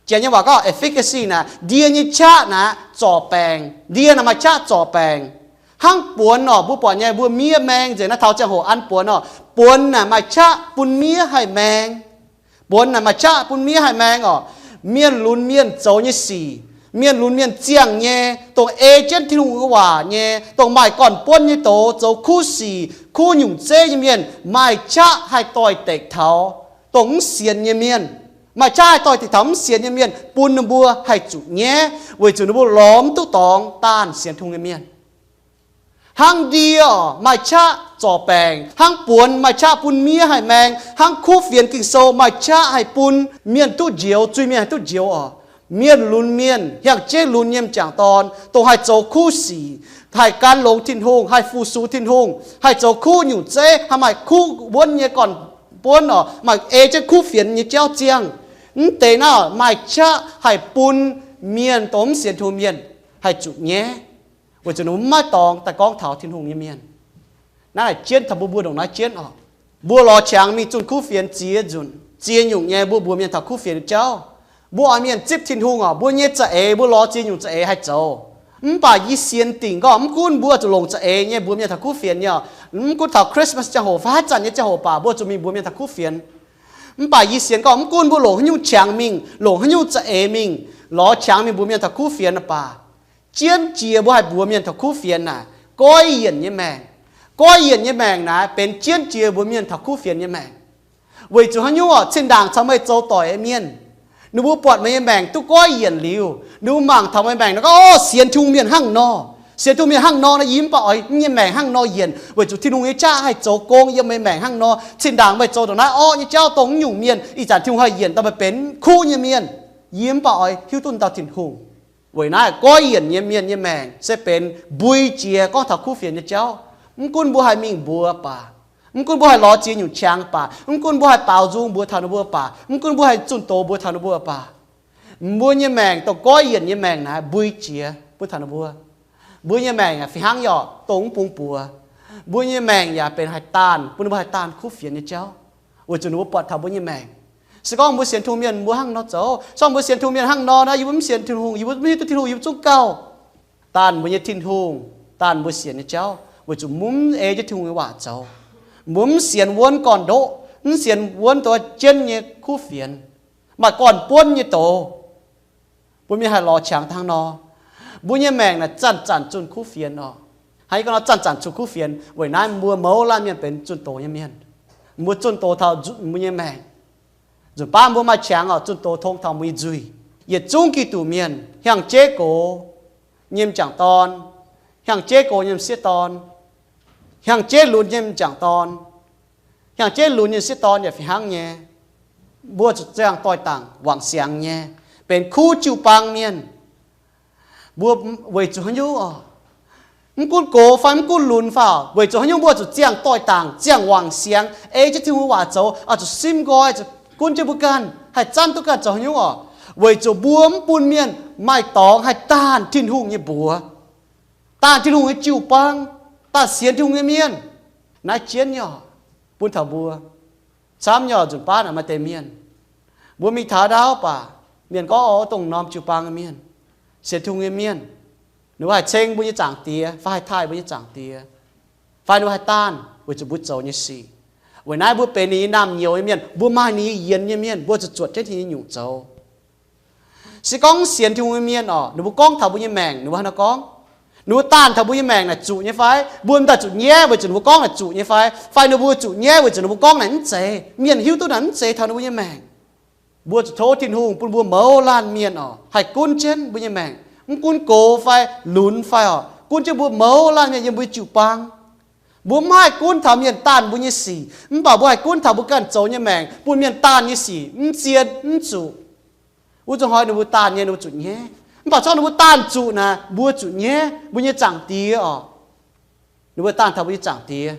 Janx nyei waac gorngv efficacy naaic, ndie nyei qaqv naaic zorc baengc. Ndie naaic maaih qaqv zorc baengc. Hnangv buonx oc, mbuo buatc nyei mbuo miev maeng nzengc naaiv, taux ziangh hoc an buonx oc, buonx naaic maaih qaqv bun miev haih maeng. Buonx naaic maaih qaqv bun miev haih maeng oc. Mienh lunx mienh zoux nyei sic, mienh lunx mienh ziangh nyei, dongh ei jienv Tin-Hungh nyei waac nyei, dongh maaih gorn-buonv nyei doz, zoux kuv sic, kuv nyungc zeiv nyei mienh, maaih qaqv haih doix-dekc taux dongh mv sienx nyei mienh. Maaih qaqv haih doix-dekc taux mv sienx nyei mienh, bun ninh mbuo haih zuqc nyaiv, weic zuqc ninh mbuo lorz mv duqv dorngx daanh sienx Tin-Hungh nyei mienh. Hnangv ndie oc, maaih qaqv zorc baengc. Hnangv buonx maaih qaqv bun miev haih maeng. Hnangv kuv fienx Ging-Sou maaih qaqv haih bun mienh duqv njoux, zuiz-mienh haih duqv njoux oc. Mienh lunx mienh, hiangx jeiv lunx nyei m'jangc dorn, dongh haih zoux kuv sic, haih gan longx Tin-Hungh, haih fu-sux Tin-Hungh, haih zoux kuv nyungc zeiv, haih maaih kuv wuonv nyei gorn-buonv oc, maaih ei jienv kuv fienx nyei jauv ziangh. Mv deix naaiv maaih qaqv haih bun mienh dongh mv sienx Tin-Hungh mienh haih zuqc nyaiv, weic zuqc ninh mbuo maiv dorngx daaih gorngv taux Tin-Hungh nyei mienh. Naaiv naaic jienv taux mbuo, mbuo ndongc naaiv jienv oc. Mbuo lorz qangx mingh zunh kuv fienx ziex nzunc, ziex nyungc nyei mbuo mbuox mienh taux kuv fienx nyei jauv. Mbuo oix mienh zipv Tin-Hungh oc, mbuo nyei za'eix, mbuo lorz ziex nyungc za'eix haih zoux. Mv baac yie sienx dingc gorngv mv gunv mbuo zuqc longc za'eix nyei mbuox mienh taux kuv fienx nyei, mv gunv taux Christmas ziangh hoc fai haaix zanc nyei ziangh hoc baac mbuo zuqc mingh mbuox mienh taux kuv fienx. Mv baac yie sienx gorngv mv gunv mbuo longc haaix nyungc qangx mingh, longc haaix nyungc za'eix mingh, lorz qangx mingh mbuox mienh taux kuv fienx naaic baac, jienv jiex mbuo haih mbuox mienh taux kuv fienx naaic, goiv yienc nyei maengc. Goiv yienc nyei maengc naaic benx jienv jiex mbuox mienh taux kuv fienx nyei maengc. Weic zuqc haaix nyungc orqc? Zinh ndaangc caux meih zoux doic nyei mienh, ninh mbuo buatc meih nyei maengc duqv goiv yienc liuz, ninh mbuo mangc taux meih maengc nor gorngv, Orv, sienx Tin-Hungh mienh hnangv nor. Sienx Tin-Hungh mienh hnangv nor nor, yie mv baac oix nyei maengc hnangv nor yienc, weic zuqc Tin-Hungh nyei qaqv haih zoux gong yiem meih maengc hnangv nor. Zinh ndaangc meih zoux ndongc naaiv orqv nyei jauv dongh nyungc mienh, ih zanc Tin-Hungh haih yienc daaih meih benx kuv nyei mienh. Yie mv baac oix hiuv duqv dauh Tin-Hungh. Weic naaiv goiv yienc nyei mienh nyei maengc se benx mbui jiex gorngv taux kuv fienx nyei jauv. Mv gunv mbuo haih mingh mbuox baac, mv gunv mbuo haih lorz ziex nyungc qangx baac, mv gunv mbuo haih baaux nzung mbuox taux ninh mbuo baac, mv gunv mbuo haih zunh doz mbuox taux ninh mbuo baac, mbuo nyei maengc dongh goiv yienc nyei maengc naaiv mbui jiex bun taux ninh mbuo. Mbuo nyei maengc yaac fih hnangv yaac dongh mv bung buoz. Mbuo nyei maengc yaac benx haih daanh, bun ninh mbuo haih daanh kuv fienx nyei jauv, weic zuqc ninh mbuo buatc taux mbuo nyei maengc. Se gorngv mbuo sienx Tin-Hungh mienh mbuo hnangv nor zoux. Se gorngv mbuo sienx Tin-Hungh mienh hnangv nor naaiv, yie mbuo mv sienx Tin-Hungh, yie mbuo mv hiuv duqv Tin-Hungh, yie mbuo zungv gauh daanh mbuo nyei Tin-Hungh, daanh mbuo sienx nyei jauv, weic zuqc mbuo mv ei jienv Tin-Hungh nyei waac zoux. Mbuo mv sienx wuonv gorn-ndoqv, mv sienx wuonv douz jienv nyei kuv fienx, maaih gorn-buonv nyei douz. Mbuo mienh haih lorz qangx hnangv nor, mbuo nyei maengc naaic zanc-zanc zunh kuv fienx oc. Hnangv yie gorngv nor, zanc-zanc zunh kuv fienx. Weic naaiv mbuo mouz laanh mienh benx zunh doz nyei mienh. Mbuo zunh doz taux mbuo nyei maengc. Nzunc baav mbuo maaih qangx oc, zunh doz tong taux mbuo nyei nzuih. Yietc zungv Giduc mienh, hnyangx-jeiv gox nyei m'jangc dorn, hnyangx-jeiv gox nyei m'sieqv dorn, hnyangx-jeiv lunx nyei m'jangc dorn, hnyangx-jeiv lunx nyei m'sieqv dorn yaac fih hnangv nyei. Mbuo zuqc ziangh doix-dangc wangc siangx nyei, benx kuv jiu-baang mienh. Mbuo weic zuqc haaix nyungc oc? Mv gunv gox fai mv gunv lunx fai, weic zuqc haaix nyungc mbuo zuqc ziangh doix-dangc, ziangh wangc siangx, ei jienv Tin-Hungh waac zoux, oix zuqc simv nqoi, zuqc gunv jienv mbuo ganh, haih zanv duqv ganh zoux haaix nyungc oc? Weic zuqc mbuo mv bun mienh maaih dorngx haih daanh Tin-Hungh nyei mbuox, daanh Tin-Hungh nyei jiu-baang, daanh sienx Tin-Hungh nyei mienh. Naaiv jienv nyei oc, bun taux mbuo. Camv nyei oc, nzunc baav naaic maaih deix mienh, mbuo mingh taux ndau baac mienh gorngv, O, dongh norm jiu-baang nyei mienh, sienx Tin-Hungh nyei mienh, ninh mbuo haih ceng mbuo nyei Zaangc Diex fai haih taaih mbuo nyei Zaangc Diex, fai ninh mbuo haih daanh weic zuqc mbuo zoux nyei sic. Weic naaiv mbuo benx ninh nyei naamh nyouz nyei mienh, mbuo maaih ninh nyei yienx nyei mienh, mbuo zuqc zuotc jienv ninh nyei nyungc zoux. Se gorngv sienx Tin-Hungh nyei mienh oc, ninh mbuo gorngv taux mbuo nyei maengc, ninh mbuo hnangv naaiv gorngv, ninh mbuo daanh taux mbuo nyei maengc naaic zuqc nyei fai? Mbuo m'daaih zuqc nyaiv weic zuqc ninh mbuo gorngv naaic zuqc nyei fai? Fai ninh mbuo zuqc nyaiv weic zuqc ninh mbuo gorngv naaic mv zeiz, mienh hiuv duqv naaic mv zeiz taux ninh mbuo nyei maengc? Mbuo zuqc tov Tin-Hungh bun mbuo mouz laanh mienh oc, haih gunv jienv mbuo nyei maengc, mv gunv gox fai lunx fai oc, gunv jienv mbuo mouz laanh mienh yiem mbuo jiu-baang. Mbuo mv haih gunv taux mienh daanh mbuo nyei sic, mv baac mbuo haih gunv taux mbuo ganh zoux nyei maengc bun mienh daanh nyei sic mv zien mv zuqc. Wuov zuqc hnoi ninh mbuo daanh nyei, ninh mbuo zuqc nyaiv. Mv baac corc ninh mbuo daanh zuqc naaic, mbuo zuqc nyaiv mbuo nyei Zaangc Diex oc. Ninh mbuo daanh taux mbuo nyei Zaangc Diex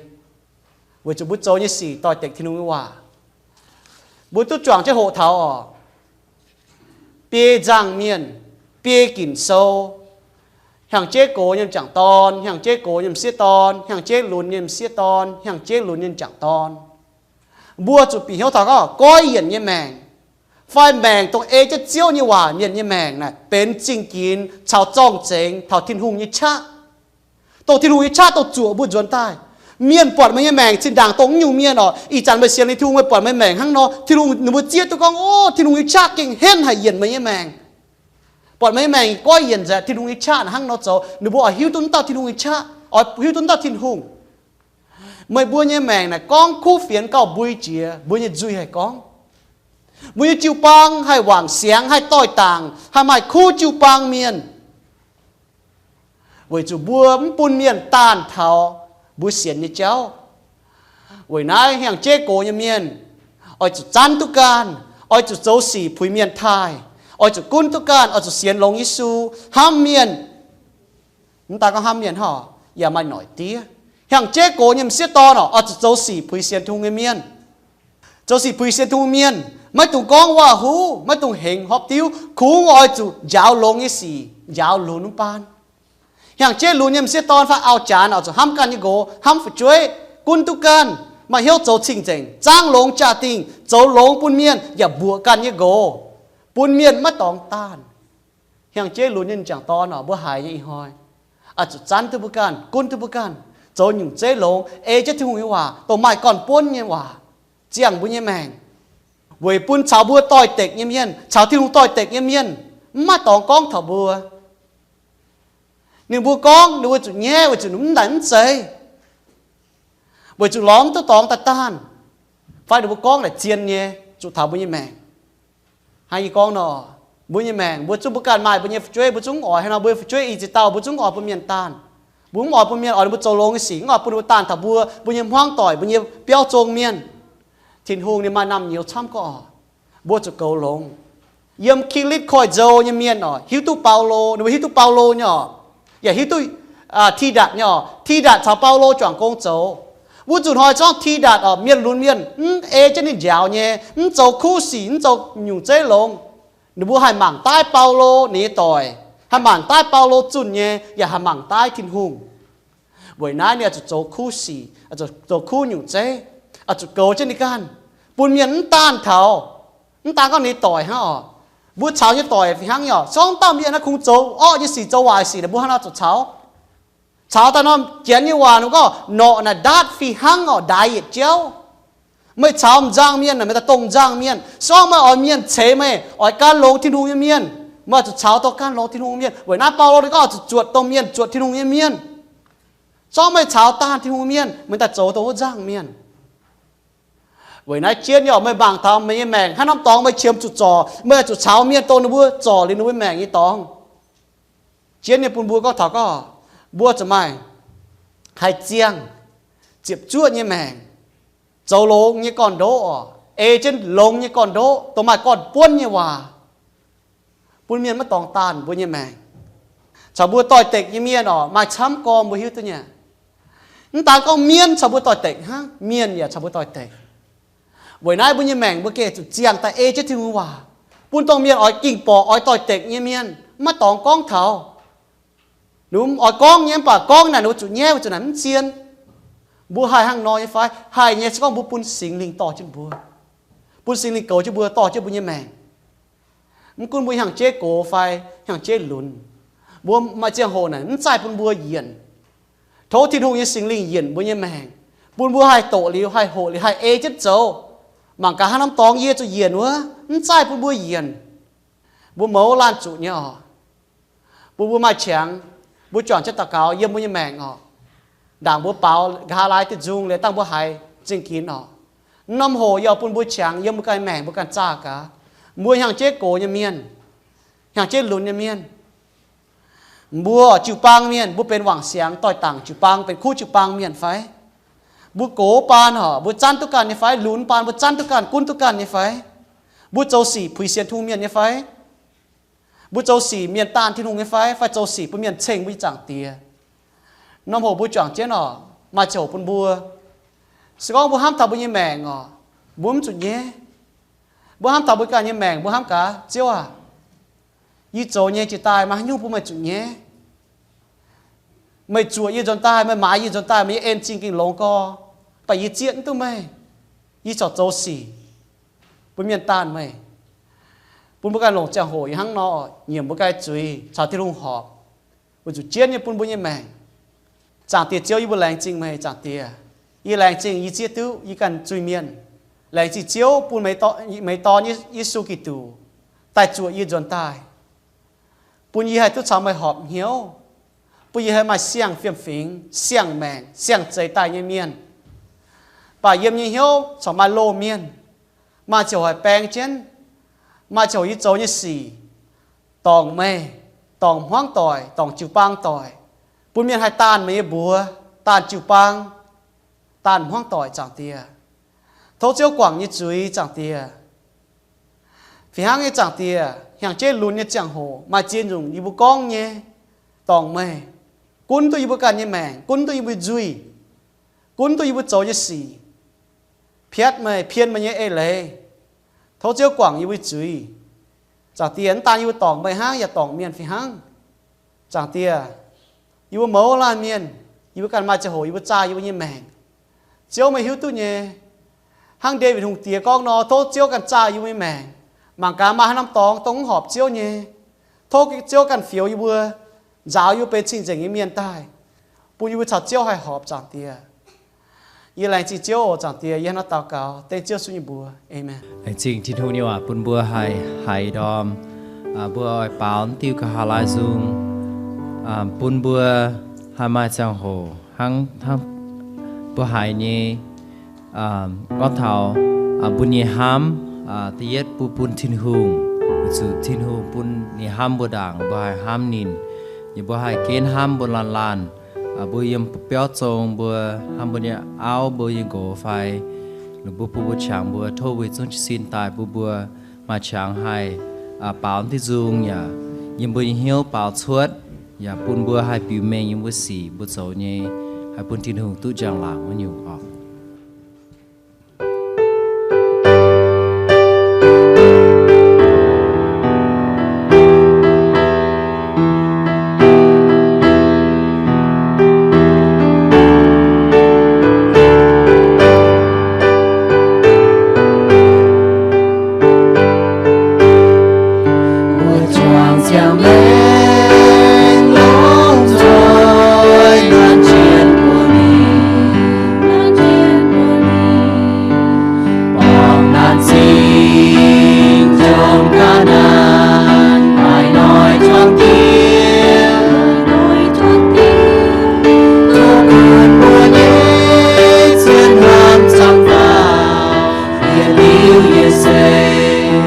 weic zuqc mbuo zoux nyei sic doix-dekc Tin-Hungh nyei waac. Mbuo duqv juangc jienv hoqc taux oc, biei nzangc mienh, biei ginc sou, hnyangx-jeiv gox nyei m'jangc dorn, hnyangx-jeiv gox nyei m'sieqv dorn, hnyangx-jeiv lunx nyei m'sieqv dorn, hnyangx-jeiv lunx nyei m'jangc dorn. Mbuo zuqc bieqc hnyouv taux gorngv goiv yienc nyei maengc fai maengc dongh ei jienv Ziouv nyei waac mienh nyei maengc naaic benx zingh ginx caux zorng-zengx taux Tin-Hungh nyei qaqv. Dongh Tin-Hungh nyei qaqv dongh zuoqc mbuo nzuonx daaih. Mienh buatc meih nyei maengc zinh ndaangc dongh nyungc mienh oc, ih zanc meih sienx liuz Tin-Hungh, meih buatc meih maengc hnangv nor, Tin-Hungh, ninh mbuo zieqv duqv gorngv, O, Tin-Hungh nyei qaqv gengh henv haic yienc meih nyei maengc. Buatc meih nyei maengc goiv yienc nzengc, Tin-Hungh nyei qaqv hnangv nor zoux, ninh mbuo oix hiuv duqv dauh Tin-Hungh nyei qaqv, oix hiuv duqv dauh Tin-Hungh. Meih mbuo nyei maengc naaic gorngv kuv fienx gauh mbui jiex mbuo nyei nzuih haic gorngv. Mbuo nyei jiu-baang haih wangc siangx, haih doix-dangc, haih maaih kuv jiu-baang mienh, weic zuqc mbuo mv bun mienh daanh taux mbuo sienx nyei jauv. Weic naaiv hnyangx-jeiv gox nyei mienh oix zuqc zanv duqv ganh, oix zuqc zoux sic puix mienh taaih, oix zuqc gunv duqv ganh, oix zuqc sienx longx Yesu, hnamv mienh. Mv daan gorngv hnamv mienh hnangv, yaac maaih noic diev. Hnyangx-jeiv gox nyei m'sieqv dorn oc, oix zuqc zoux sic puix sienx Tin-Hungh nyei mienh. Zoux sic puix sienx Tin-Hungh mienh, maiv dungx gorngv waac-huv, maiv dungx hengx hopv diuv, kungx oix zuqc njaaux longx nyei sic, njaaux lunx mv baan. Hnyangx-jeiv lunx nyei m'sieqv dorn fai auv-janx oix zuqc hnamv ganh nyei nqox, hnamv fu'jueiv, gunv duqv ganh, maaih hnyouv zoux cing-nzengc, zaangv longx jaa-dingh, zoux longx bun mienh, yaac mbuoqc ganh nyei nqox, bun mienh maiv dorngx daanh. Hnyangx-jeiv lunx nyei m'jangc dorn oc, mbuo haiz nyei ih hnoi, oix zuqc zanv duqv mbuo ganh, gunv duqv mbuo ganh, zoux nyungc zeiv longx, ei jienv Tin-Hungh nyei waac, dongh maaih gorn-buonv nyei waac, ziangh mbuo nyei maengc, weic bun caux mbuo doix-dekc nyei mienh, caux Tin-Hungh doix-dekc nyei mienh, mv maaih dorngx gorngv taux mbuo. Ninh mbuo gorngv ninh mbuo zuqc nyaiv weic zuqc ninh mv naaic mv zeiz, weic zuqc lorz mv duqv dorngx daaih daanh, fai ninh mbuo gorngv naaic zien nyei zuqc taux mbuo nyei maengc. Hnangv yie gorngv nor, mbuo nyei maengc, mbuo zungv mbuo ganh maaih mbuo nyei fu'jueiv, mbuo zungv mv oix haaix nor mbuo nyei fu'jueiv i ziex dauh, mbuo zungv oix bun mienh daanh. Mbuo mv oix bun mienh oix ninh mbuo zoux longx nyei sic, mv oix bun ninh mbuo daanh taux mbuo, mbuo nyei hmuangv doic, mbuo nyei biauv zong mienh. Tin-Hungh ninh maaih naamh nyouz camv gorqv oc. Mbuo zuqc goux longx. Yiem Ki^litv Koiv-Nzou nyei mienh oc, hiuv duqv Baulo, ninh mbuo hiuv duqv Baulo nyei oc, yaac hiuv duqv Ti^ndatc nyei oc. Ti^ndatc caux Baulo juangc gong zoux. Wuov nzunc hnoi zorngv Ti^ndatc oc, mienh lunx mienh mv ei jienv ninh njaaux nyei, mv zoux kuv sic, mv zoux nyungc zeiv longx. Ninh mbuo haih mangc daaih Baulo ninh nyei doic, haih mangc daaih Baulo zunh nyei, yaac haih mangc daaih Tin-Hungh. Weic naaiv ninh oix zuqc zoux kuv sic, oix zuqc zoux kuv nyungc zeiv, oix zuqc goux jienv ninh ganh, bun mienh mv daanh taux. Mv daan gorngv ninh doic hnangv oc, mbuo caux nyei doic fih hnangv nyei oc. Zorngv dauh mienh naaiv kungx zoux orqv nyei sic, zoux waaic sic, mbuo hnangv naaiv zuqc caux. Caux daaih norm Janx nyei waac ninh gorngv norqc naaic ndaatv fih hnangv oc, ndaix yietc jauv. Meih caux m'nzangc mienh naaic, meih daaih dongh m'nzangc mienh. Se gorngv meih oix mienh ceix meih, oix gan longx Tin-Hungh nyei mienh, meih oix zuqc caux dongh gan longx Tin-Hungh nyei mienh. Weic naaiv Baulo ninh gorngv oix zuqc zuotc dongh mienh zuotc Tin-Hungh nyei mienh. Zorngv meih caux daanh Tin-Hungh mienh, meih daaih zoux dongh wuov nzangc mienh. Weic naaiv jienv nyei oc, meih mangc taux meih nyei maengc hnangv norm dorngx meih qiemx zuqc zorc, meih oix zuqc caux mienh dongh ninh mbuo zorc liuz ninh mbuo maengc nyei dorngx. Jienv nyei bun mbuo gorngv taux gorngv, mbuo zuqc maaih haih ziangh, ziepc zuoqv nyei maengc, zoux longx nyei gorn-ndoqv oc, ei jienv longx nyei gorn-ndoqv, dongh maaih gorn-buonv nyei waac, bun mienh maiv dorngx daanh mbuo nyei maengc. Caux mbuo doix-dekc nyei mienh oc, maaih camv gormx mbuo hiuv duqv nyei. Mv daan gorngv mienv caux mbuo doix-dekc hnangv, mienh yaac caux mbuo doix-dekc. Weic naaiv mbuo nyei maengc mbuo gengh zuqc ziangh daaih ei jienv Tin-Hungh waac, bun dongh mienh oix ging-borqc oix doix-dekc nyei mienh maiv dorngx gorngv taux. Ninh mbuo oix gorngv nyei mv baac gorngv naaic ninh mbuo zuqc nyaiv, weic zuqc naaic mv zien. Mbuo haih hnangv nor nyei fai? Haih nyei, se gorngv mbuo bun Singx Lingh dorh jienv mbuo, bun Singx Lingh goux jienv mbuo, dorh jienv mbuo nyei maengc. Mv gunv mbuo hnyangx-jeiv gox fai hnyangx-jeiv lunx, mbuo maaih ziangh hoc naaic mv zaih bun mbuo yienc. Tov Tin-Hungh nyei Singx Lingh yienc mbuo nyei maengc, bun mbuo haih doqc liuz, haih hoqc liuz, haih ei jienv zoux. Mangc gaax haaix norm dorngx yie zuqc yienc wuov, mv zaih bun mbuo yienc. Mbuo mouz laanh zuqc nyei oc. Bun mbuo maaih qangx, mbuo juangc jienv daux gaux yiem mbuo nyei maengc oc. Ndaangc mbuo baaux nqa'haav laai diuh nzung liuz dangh mbuo haiz zingh ginx oc. Norm hoc yie oix bun mbuo qangx yiem mbuo ganh maengc mbuo ganh zaah gaax. Mbuo hnyangx-jeiv gox nyei mienh, hnyangx-jeiv lunx nyei mienh, mbuo jiu-baang mienh, mbuo benx wangc siangx doix-dangc jiu-baang, benx kuv jiu-baang mienh fai? Mbuo gox baan oc, mbuo zanv duqv ganh nyei fai? Lunx baan mbuo zanv duqv ganh, gunv duqv ganh nyei fai? Mbuo zoux sic puix sienx Tin-Hungh mienh nyei fai? Mbuo zoux sic mienh daanh Tin-Hungh nyei fai? Fai zoux sic bun mienh ceng mbuo nyei Zaangc Diex? Norm hoc mbuo juangc jienv oc, maaih ziangh hoc bun mbuo, se gorngv mbuo hnamv taux mbuo nyei maengc oc, mbuo mv zuqc nyaiv. Mbuo hnamv taux mbuo ganh nyei maengc, mbuo hnamv gaax, Ziouv aac, yie zoux nyei jiex daaih maaih haaix nyungc bun meih zuqc nyaiv? Meih zuoqc yie nzuonx daaih, meih maaiz yie nzuonx daaih, meih nyei en-zingh gengh longx gorx, mv baac yie zieqv mv duqv meih. Yie corc zoux sic bun mienh daanh meih. Bun mbuo ganh longc ziangh hoc ih hnangv nor nyiemc mbuo ganh zuiz caux Tin-Hungh horpc, weic zuqc jienv nyei bun mbuo nyei maengc. Zaangc Diex Ziouv, yie mbuo laengz zingh meih. Zaangc Diex, yie laengz zingh yie zieqv duqv yie ganh zuiz-mienh. Laengz zingh Ziouv bun meih Dorn Yesu Giduc daaih zuoqc yie nzuonx daaih, bun yie haih duqv caux meih horpc hnyouv, bun yie haih maaih siang-fiem-fingx, siang-maengc, siang-zeix daaih nyei mienh. Mv baac yiem nyei hnyouv corc maaih loz-mienh, maaih ziangh hoc haih baeng jienv, maaih ziangh hoc yie zoux nyei sic dorngc meih, dorngc hmuangv doic, dorngc jiu-baang doic, bun mienh haih daanh meih nyei mbuox, daanh jiu-baang, daanh hmuangv doic, Zaangc Diex. Tov Ziouv guangc nyei zuiz, Zaangc Diex. Fih hnangv nyei, Zaangc Diex, hnyangx-jeiv lunx nyei ziangh hoc maaih ziex nyungc yie mbuo gorngv nyei dorngc meih, gunv duqv yie mbuo ganh nyei maengc, gunv duqv yie mbuo nzuih, gunv duqv yie mbuo zoux nyei sic, piatv meih, pien meih nyei eix-leiz. Tov Ziouv guangc yie mbuo zuiz. Zaangc Diex, mv daan yie mbuo dorngc meih hnangv, yaac dorngc mienh fih hnangv. Zaangc Diex, yie mbuo mouz laanh mienh, yie mbuo ganh maaih ziangh hoc yie mbuo zaah yie mbuo nyei maengc. Ziouv, meih hiuv duqv nyei. Hnangv Ndaawitv Hungh Diex gorngv nor, tov Ziouv ganh zaah yie mbuo nyei maengc. Mangc gaax maaih haaix norm dorngx dongh mv horpc Ziouv nyei, Tov Ziouv ganh fioux yie mbuo, nzaaux yie mbuo benx cing-nzengc nyei mienh daaih, bun yie mbuo caux Ziouv haih horpc, Zaangc Diex. Yie laengz zingh Ziouv oc, Zaangc Diex. Yie hnangv naaiv daux gaux dengv Ziouv Yesu nyei mbuox. Aamen. Laengz zingh Tin-Hungh nyei waac bun mbuo haih haiz ndorm, mbuo oix baaux diuh nqa'haav laai nzung, bun mbuo haih maaih ziangh hoc hnangv, hnangv mbuo haiz nyei, gorngv taux mbuo nyei hnamv, da'yietv mbuo bun Tin-Hungh, weic zuqc Tin-Hungh bun ninh hnamv mbuo ndaangc, mbuo haih hnamv ninh. Yie mbuo haih genv hnamv mbuo laanh laanh, mbuo yiem biauv zong mbuo hnamv mbuo nyei auv, mbuo nyei nqox fai lungh mbuo bun mbuo qangx mbuo, tov mbuo yietc zungv jiez sin daaih bun mbuo maaih qangx haih baaux diuh nzung yaac yiem mbuo nyei hnyouv baaux cuotv, yaac bun mbuo haih biux mengh yiem mbuo sic mbuo zoux nyei, haih bun Tin-Hungh duqv njang-laangc wuov nyungc oc. Mbuo juangc ziangh maengc longc nzoih, nanv jienv mbuo mingh, borngz naanc zingh njomc ga'naaiv, maaih noic juangc dieh, tov gunv mbuo nyei zien hnamv camv faaux, yietc liuz yietc seix,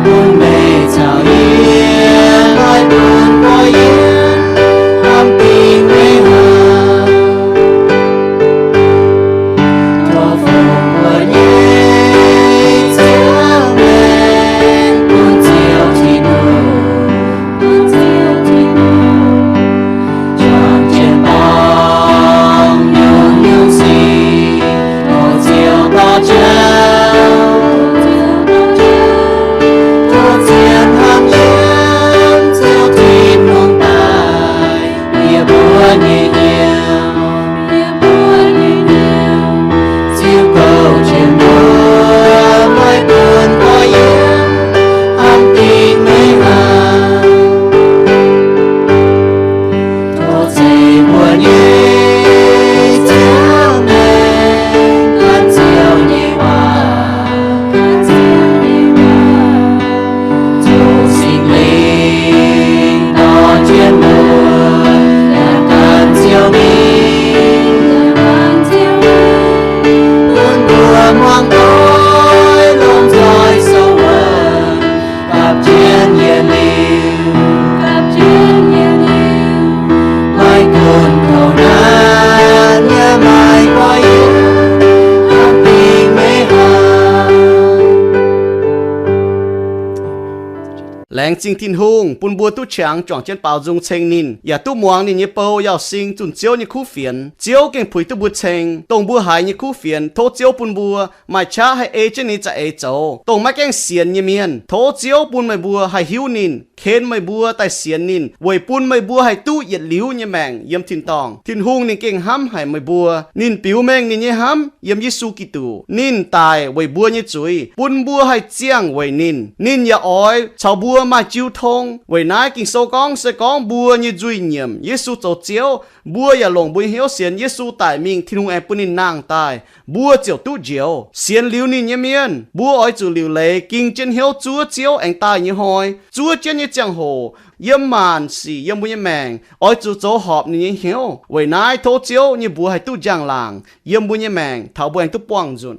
bun meih caux yie maaih bun gorx-youz, hnamv dingc meih haic. Tov fungx mbuo nyei ziangh maengc bun Ziouv Tin-Hungh, juangc jienv borngz nyungc-nyungc sic, tov Ziouv dorh jauv, tov zien hnamv yiem Ziouv Tin-Hungh daaih, yie mbuo nyei hnyouv, yie mbuo nyei hnyouv, ziouc gouv jienv mbuo, maaih bun gorx-youz, hnamv dingc meih haic. Tov zeiz mbuo nyei ziangh maengc gan Ziouv nyei waac, gan Ziouv nyei waac. Tov Singx Lingh dorh jienv mbuo yaac gan Ziouv mingh, gan Ziouv mingh, bun mbuo muangx doic lomh nzoih sou wuonh, gapv jienv yietc liuz, gapv jienv yietc liuz, maaih gunv kouv naanc yaac maaih gorx-youz, hnamv dingc meih haic. Laengz zingh Tin-Hungh bun mbuo duqv qangx juangc jienv baaux nzung ceng ninh, yaac duqv muangx ninh nyei bou Yauz Sing zunh Ziouv nyei kuv fienx. Ziouv gengh puix duqv mbuo ceng dongh mbuo haiz nyei kuv fienx. Tov Ziouv bun mbuo maaih qaqv haih ei jienv ninh nyei za'eix zoux, dongh maiv gaengh sienx nyei mienh. Tov Ziouv bun meih mbuo haih hiuv ninh, ken meih mbuo daaih sienx ninh, weic bun meih mbuo haih duqv yietc liuz nyei maengc yiem tin-dorngh. Tin-Hungh ninh gengh hnamv haic meih mbuo. Ninh biux mengh ninh nyei hnamv yiem Yesu Giduc. Ninh daic weic mbuo nyei zuiz, bun mbuo haih ziangh weic ninh. Ninh yaac oix caux mbuo maaih jiu tong. Weic naaiv Ging-Sou gorngv se gorngv mbuo nyei nzuih nyiemc Yesu zoux Ziouv, mbuo yaac longc mbuo nyei hnyouv sienx Yesu daic mingh, Tin-Hungh aengx bun ninh nangh daaih, mbuo ziouc duqv njoux. Sienx liuz ninh nyei mienh, mbuo oix zuqc liuc leiz ging jienv hnyouv zuov Ziouv aengx daaih nyei hnoi. Zuov jienv nyei ziangh hoc, yiem maanc sic yiem mbuo nyei maengc oix zuqc zoux horpc ninh nyei hnyouv. Weic naaiv tov Ziouv nyei mbuox haih duqv njang-laangc yiem mbuo nyei maengc taux mbuo aengx duqv buangh nzunc.